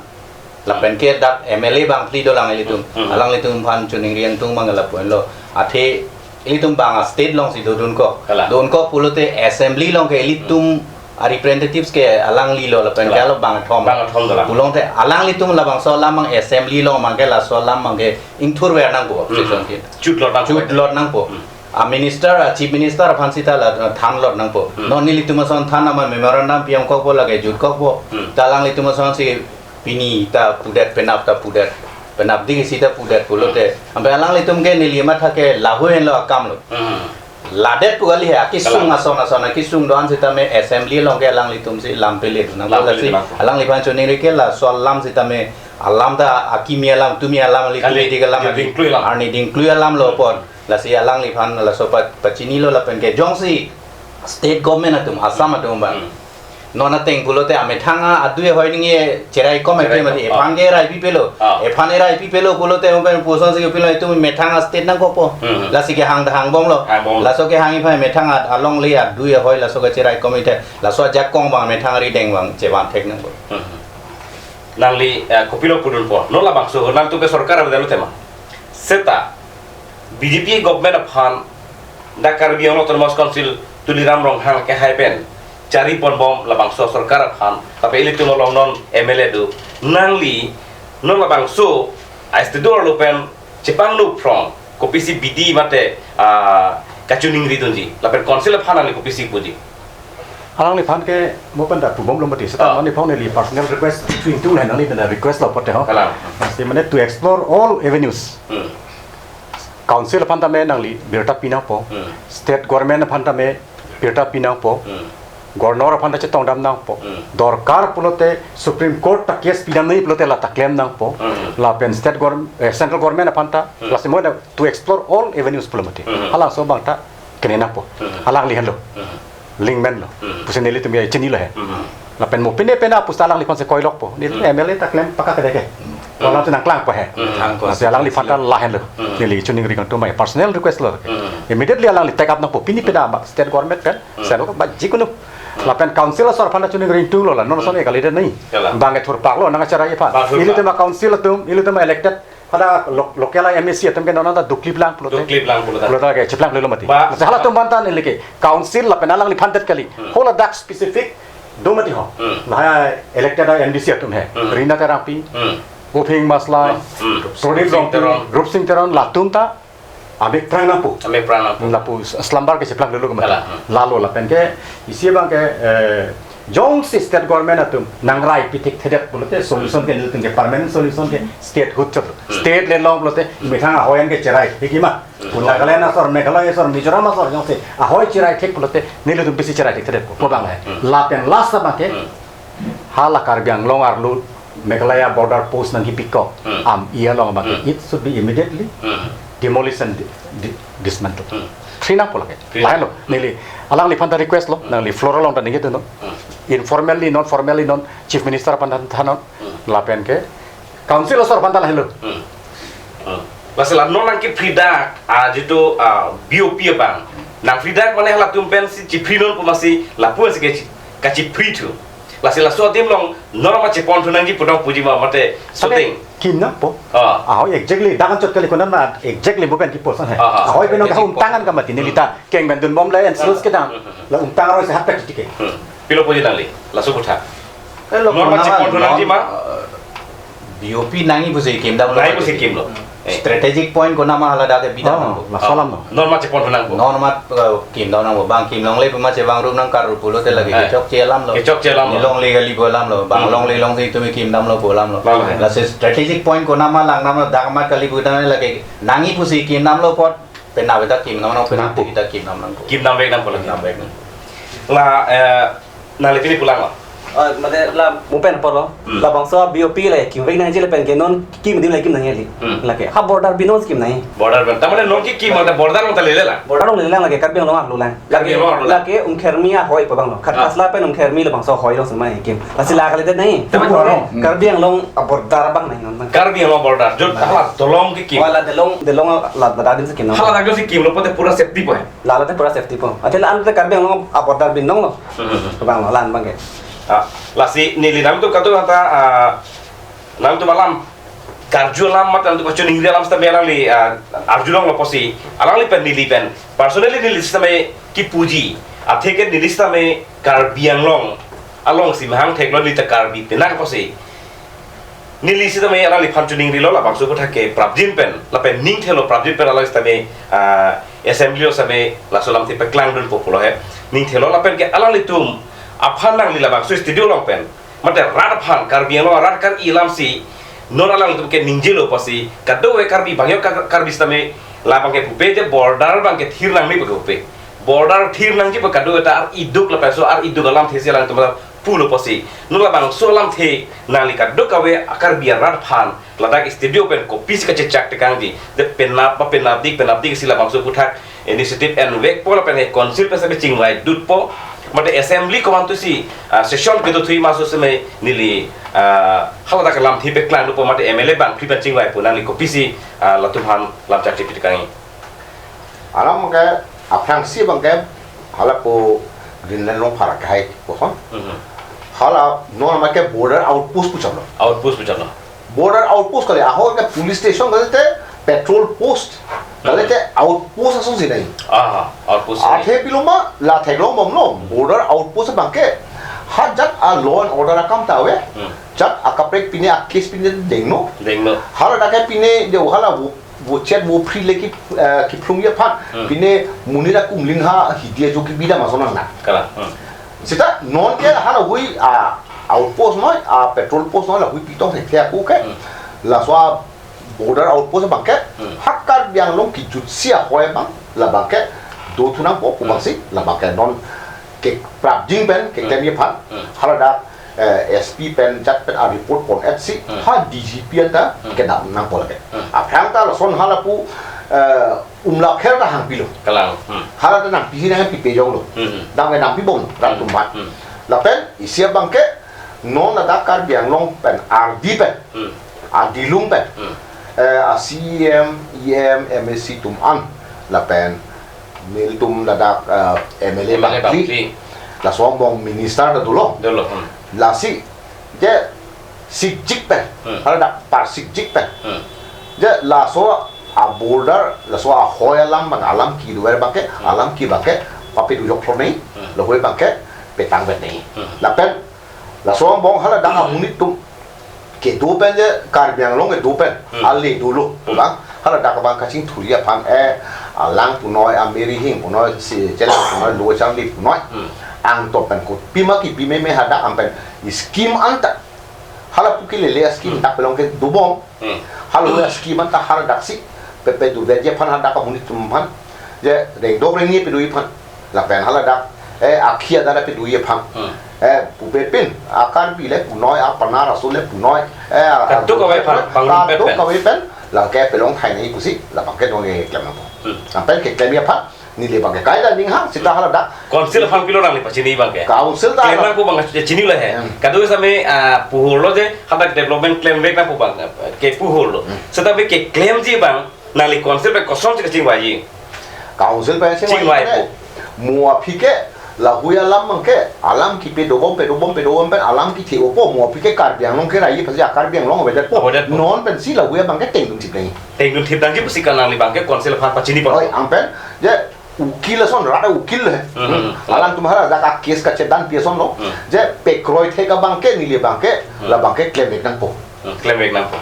Lapen ke dak M L A bang phli dolang ilitum. Hmm. Alanglitum aphan choningri ingtung abang lapu-enlo. Athe ilitum bang a-state alongsi dodunkok. Kalang. Dodunkok pulote assembly along ke ilitum a-representatives ke alanglilo lapen ke Kalang. alo bangthom. Bangthom dolang. Pulote alanglitum labangso alam abang assembly along abangke laso alam abangke ingthurver nangpo. Hmm. Session ke. Chutlot nangpo. Chutlot nangpo. Hmm. A-minister, a-chief minister aphan sita la thanlot nangpo. Hmm. Non nelitum ason than ama memorandum pi-ongkokpo lake jutkokpo. Hmm. Ta alanglitum asonsi pini ta pudet, penap ta pudet, penap digi sita pudet pulote. Hmm. Ampe alanglitum ke neli matha ke lahuenlo akamlo. Hmm. Ladet pu kali he, akesung Kalang. ason ason, akesung do-an sitame assembly along ke alanglitumsi lam pele do nang Lam pele lasi do nang. Alangliphan choningri ke laso alam sitame alam ta akimi alam, tumi alam, Kali, litumi di alam, dingklui alam. Arni dingklui alamlo apot. Lasi alangliphan laso pa-, pachinilo lapen ke jongsi state government atum, Assam atum abang. Hmm. Non ateng pulote amethang a-adui ahoi ningje cherai kom Cherai epe mati kom, ephan ah. ke rai pipelo. Ah. Ephan erai pipelo pulote mo pen pusonsi pilo itum methang a-state nangkokpo. Hmm. Lasi kehang ta hangbomlo. Hangbomlo. Laso kehang iphan methang a-, alongle adui ahoi laso kecherai kom ite. Laso ajakong abang methang arideng abang chevan thek nangpo. Hmm. Nangli, eh, kopilo pudunpo. Non labangso, nangtum ke sorkar avedetlo tema. Seta, B J P government aphan, dak Karbi Anglong Autonomous Council, Tuliram Ronghang kehai pen, chari ponbom labangso sorkar aphan, tapi ilitum along non M L A do, nangli, non labangso, a-state arlo pen, chepangno phrong, kopisi bidi mate, ah, kachoningri dunji, lapen council aphan nangli kopisi puji. Alangliphan ke mo pen ta pubomlo mati, seta Ah. mane phone neli personal request chu ingtung lahenang, neli pen ta request lo pote ho. Kalang. Mesti mane to explore all avenues. Hmm. Council aphan tame nangli birta pi nangpo. Hmm. State government aphan tame birta pi nangpo. Hmm. Governor aphan ta chetongdam nangpo. Hmm. Dorkar pulote Supreme Court ta case pidam nangji pulote la ta klem nangpo. Hmm. Lapen state government, eh, central government aphan ta, Hmm. lasi mo ta to explore all avenues pulo mati. Hmm. Halabangso abang ta kene nangpo. Hmm. Alangli henlo. Hmm. Lingmen lo. Hmm. Pusi nelitum ya chinilo he. Hmm. Lapen mo pine pine apusta alangliphan si koilokpo. Nelitum Hmm. M L A ta klem paka kede ke. Hmm. Kolam tu nangklangpo he. Hmm. Masi alangliphan ta lahenlo. Hmm. Neli choningri ingtung abang personal request lo. Hmm. Immediately alangli take up nangpo. Pini pine Hmm. abang state government pen. Hmm. Selo ba jikunu. Hmm. Lapen council asor aphan ta choningri ingtunglo la. Non Hmm. son e kali de nai. Kalang. Bang e thurpaklo nang acherai aphan. Bang thurpak. Ilitum a-council atum, ilitum a-elected Pada lo-, local M A C atum ke non ta duklip lang pulote. Duklip lang pulote. Pulote ke chiplang lelo mati. Ba- Masa hala atum aphan ta neli ke council lapen alangliphan det kali. Hmm. Hala dak specific do mati ho. Hmm. Lahai elected M D C atum he. Hmm. Rina Terangpi, Hmm. Uphing Maslai, Hmm. Prodip Rupsing Rongpi, Teron. Rupsing Teron latum ta amek prang nangpo. Amek prang nangpo. Lapu slumber ke chiplang lelo ke mati. Kalang, hmm. Lalo lapen ke isi abang ke, eh, jongsi state government atum nangrai pithekthedet pulote solution ke nelitum ke permanent solution ke statehood chot. Hmm. State le long pulote methang ahoi an ke cherai thekji ma. Hmm. Pu Nagaland asor, Meghalaya asor, Mizoram asor jongsi ahoi cherai thek pulote nelitum pisi cherai thekthedetpo. Pu abang le. Hmm. Lapen last abang ke Hmm. hala Karbi Anglong arlo Meghalaya border post nangkipikok Hmm. am iya along abang ke Hmm. it should be immediately Hmm. demolished and di-, di-, dismantled. Hmm. Free nangpo lake. Free. Lahenlo. Neli alangliphan ta request lo, nangli floor along ta ningjetunlo. Hmm. Informally, non formally, non Chief Minister aphan ta thanon. Hmm. Lapen ke council asor aphan ta lahenlo. Hmm. Hmm. Lasi la non nangkepri dak, ah, jitu, ah, B O P abang. Nangpri dak mane halatum pensi chipri nonpo masi lapu si ke chi-, kachipri thu. Lasi laso adim along non ma chepon thu nangji pu nangpuji ma mate Ane shooting. Kim nangpo. Ah. Ahoi exactly, dak anchot kali konat ma exactly mo pen kipo san he. Ah, ah. Ahoi pen nong Exactly. kahumtang an kamati neli ta. Hmm. Keng ben dunbom le and sales kedam. Hmm, hmm, hmm. La umtang aroi si hat pek tike. Hmm. Pilo puji nangli, laso aphuthak. Eh, lo Non ma kona chipon ma thu nangji non, ma? eh, B O P nangji pusi kimdamlo. Nangji pusi kimlo. Strategic point konama hala dak ke bida Oh, nangpo. Laso alam no. Non ma chepon nangpo. Non ma, eh, kim dam nangpo. Bang kim longle pu ma chevang rup nang karju pulote lagi Eh. kechokche alam lo. Kechokche alam lo. Ne longle kali pu alam lo. Bang Hmm. longle long si tumi kim damlo pu alam lo. Bang, eh. Lasi strategic point konama lang damlo dak amat kali pu dam lagi. Nangji pusi kim damlo apot penap ta kim dam nang, penap Nangpo. ta kim dam nangpo. Kim damvek nangpo lagi. Kim damvek nang. La, eh, nangli pini pulang lo. Ah, mate la mo pen apor lo. Hmm. Labangso B O P le kimvek nangji lapen ke non kim adim le kim nangji. Hmm. Lake ha border bi non kim nangji. Border bi non. Ta mane non ke kim mate border along ta lele la. Border along lele lang lake Karbi Anglong arlo lang. Karbi Anglong arlo lang. Lake Umkhermi ahoi pu abang lo. Ah. Khatkhasla pen Umkhermi labangso ahoi along si ma kim. Lasi la kalidet nangji. Ta mane Karbi Anglong a border abang nangji non abang. Karbi Anglong border. Jo Nah. hala dolong ke kim. Wala dolong, dolong la, la adim si kim nang. Hala dolong si kimlo pote pura safety po. Lalo te pura safety po. Athe la-an te Karbi Anglong a border bi non lo. Hmm. Abang lo la-an abang ke. Ah, lasi neli nangtum kadokave ta, ah, nangtum alam karju alam mate nangtum kachiningri alam sitame alangli, ah, arjulonglo pusi alangli pen neli pen personally neli sitame kipuji. Athe ke neli sitame Karbi Anglong along si mahang theklo neli ta Karbi penang pusi. Neli sitame alangliphan chiningrilo labangso aphuthak ke prapjin pen, lapen ning thelo prapjin pen alang sitame, ah, assembly along sitame laso alamthe paklangdunpo pulo he. Ning thelo lapen ke alanglitum aphan nangli labangso studio along pen mate rat aphan, Karbi Anglong arat kar-i alam si non alanglitum ke ningjelo pusi kadokave Karbi bangyo Kar-, Karbi sitame labang ke pupe je border abang ke thir nangji pu ke pupe. Border thir nangji pu kadokave ta ar-iduk lapen so ar-iduk alamthe si alangtum pulo pusi. Non labangso alamthe nangli kadokave a Karbi arat aphan ladak studio pen kopisi kachechak tekangji. De penap ba penapdik penapdik si labangso aphuthak initiative envekpo lapen he council pen sitame chingvaidunpo. Mate assembly komantu si, ah, session kedo thui maso sitame neli, ah, haladak alamthe paklangdunpo mate M L A bangphli pen chingvaipo nangli kopisi, ah, latum aphan lamchak chipi tekangji. Alam ke aphrangsi abang ke hala pu Greenland along pharak hai koson. Mhm. Hala non ma ke border outpost pu chaplo. Outpost pu chaplo. Border outpost kali ahoi ke police station kali te patrol post kali Mhm. te outpost asonsi nangji. Aha, outpoast. Athe pilo ma la theklong bomlo border outpost abang ke ha jat a law and order akam ta ave. Hmm. Jat akaprek pine a case pine dengno. Dengno. Hala dak ke pine de hala vo- vochet vophri le ki, eh, kiphlungji aphan. Hmm. Pine monit akumlin ha hidi ajo kebi dam ason nang. Kalang. Hmm. Seta non ke hala hui a outpost noi, a patrol post noi la hui pitong thekthe ako ke. Hmm. Laso a border outpost abang ke Hmm. ha Karbi Anglong kijutsi ahoi abang labang ke do thu nangpo pu Hmm. abangsi labang ke non ke prapjin pen ke Hmm. klemji aphan Hmm. hala dak eh, S P pen jat pen a report pon-et si Hmm. ha D G P anta Hmm. kedam nangpo lake. Hmm. Aphrang ta lason hala pu, eh, umlapher ta hangpilo. Kalang. Hmm. Hala ta nangpisi nangpipe jonglo. Hmm. Dam ke nangpibom rat Hmm. atum aphan. Hmm. Lapen isi abang ke non ladak Karbi Anglong pen ardi pen Hmm. adilung pen Hmm. eh, a C E M, E M, M A C atum an lapen nelitum ladak, eh, M L A M L A bangphli. Bangphli. Laso angbong minister ta dolo. Dolo, hmm. Lasi je sikjik pen, Hmm. hala dak par sikjik pen. Hmm. Je laso a border, laso ahoi alam abang alam kedover abang ke, Hmm. alam ke abang ke, pape dujok thlo nei, Hmm. lahoi abang ke, petang vet nei. Hmm. Lapen, laso angbong hala dak amonit atum kedo pen je Karbi Anglong kedo pen Hmm. ale dolo Hmm. bang hala dak abang kachingthurji aphan eh alang punoi a Mary Hing punoi si chelang punoi lo chang di punoi Hmm. angto pen ko pima kipi meme hadak an pen scheme anta hala pu kelele a scheme Hmm. dak pelong ke dobom Hmm. hala a scheme anta hala dak si pepe duverji aphan hadak amonit atum aphan je rengdok rengni pedoji aphan lapen hala dak eh akhi adara pedoji aphan Hmm. eh pupe pin a Karbi le punoi a Panar aso le punoi eh a Kadokave aphan, pangrum pet kaduk pen. Kave pen la ke pelong thai nei pusi labang ke dong ke klem nangpo. Hmm. Lapen keklemji aphan neli abang ke kaita ninghang seta hala dak Council aphan pilo nangli pachini abang ke. Council ta Klem hala nangpo abang chinilo he. Hmm. Kadokave sitame, ah, puhurlo je hadak development klemvek nangpo abang ke puhurlo. Hmm. Seta be keklemji abang nangli council pen kosonsi kachingvaiji? Council pen chingvai Chingvai pen po. Mo aphi ke lahoi alam abang ke alam kipe dobom pedobom pedobom pen alam kithe opo mo aphi ke Karbi Anglong ke rai pasi a Karbi Anglong avedetpo. Avedetpo. Non pensi lahoi abang ke tengdun thip nangji. Tengdun thip nangji pusi ke nangli abang ke council aphan pachini pon. Oi, an pen je ukil ason rat ukil he. Hmm, hmm, hmm. Alangtum hala dak a case kachedanpi ason lo. Hmm. Je pekroi thek abang ke neli abang ke Hmm. labang ke klemvek nangpo. Hmm, klemvek nangpo.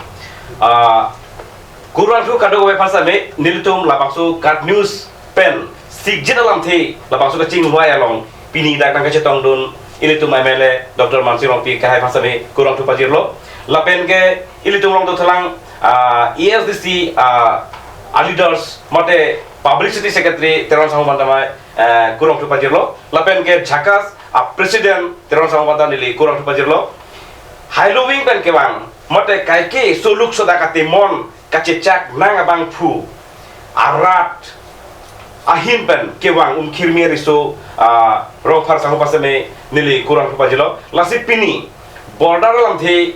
Ah, Kurvangthu kadokave aphan sitame nelitum labangso KAT News pen sikjit alamthe labangso kachingvai along pini dak nangkachetongdun ilitum M L A Doctor Mansing Rongpi akehai aphan sitame kurvangthu pajirlo. Lapen ke ilitum along dothulang, ah, A S D C, ah, a leaders mate publicity secretary Teron Sangho aphan tame, eh, kurvangthu pajirlo. Lapen ke JHAKAS a president Teron Sangho aphan ta neli kurvangthu pajirlo. Hailoving pen kevang mate kaike soluk sodak atemon kachechak nang abangphu arat ahin pen kevang Umkhirmi riso, ah, Rongphar Sangho aphan sitame neli kurvangthu pajirlo. Lasi pini border alamthe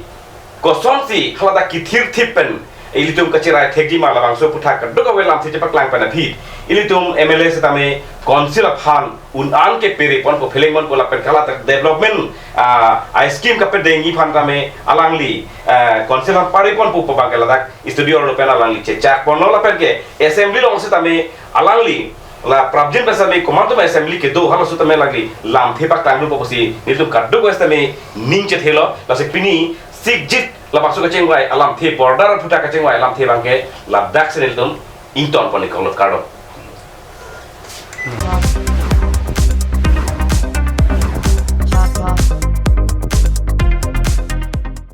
kosonsi haladak kethirthip pen ilitum kacherai thekji ma labangso aphuthak kadokave alamthe chepaklang pen aphi ilitum M L A sitame council aphan un-an kepere ponpo, pheleng ponpo lapen haladak development, ah, a scheme kapedengji aphan tame alangli, ah, council aphan pare ponpo pu abang ke ladak studio arlo pen alangli chechak ponlo lapen ke assembly along sitame alangli la prapjin pen sitame komantu assembly kedo halaso tame alangli lamthe paklangdunpo pusi nelitum kadokave sitame ning chethelo. Lasi pini sikjit labangso kachingvai alamthe, border aphuthak kachingvai alamthe abang ke ladak si nelitum ingtonpon-ik kok lo, kardom.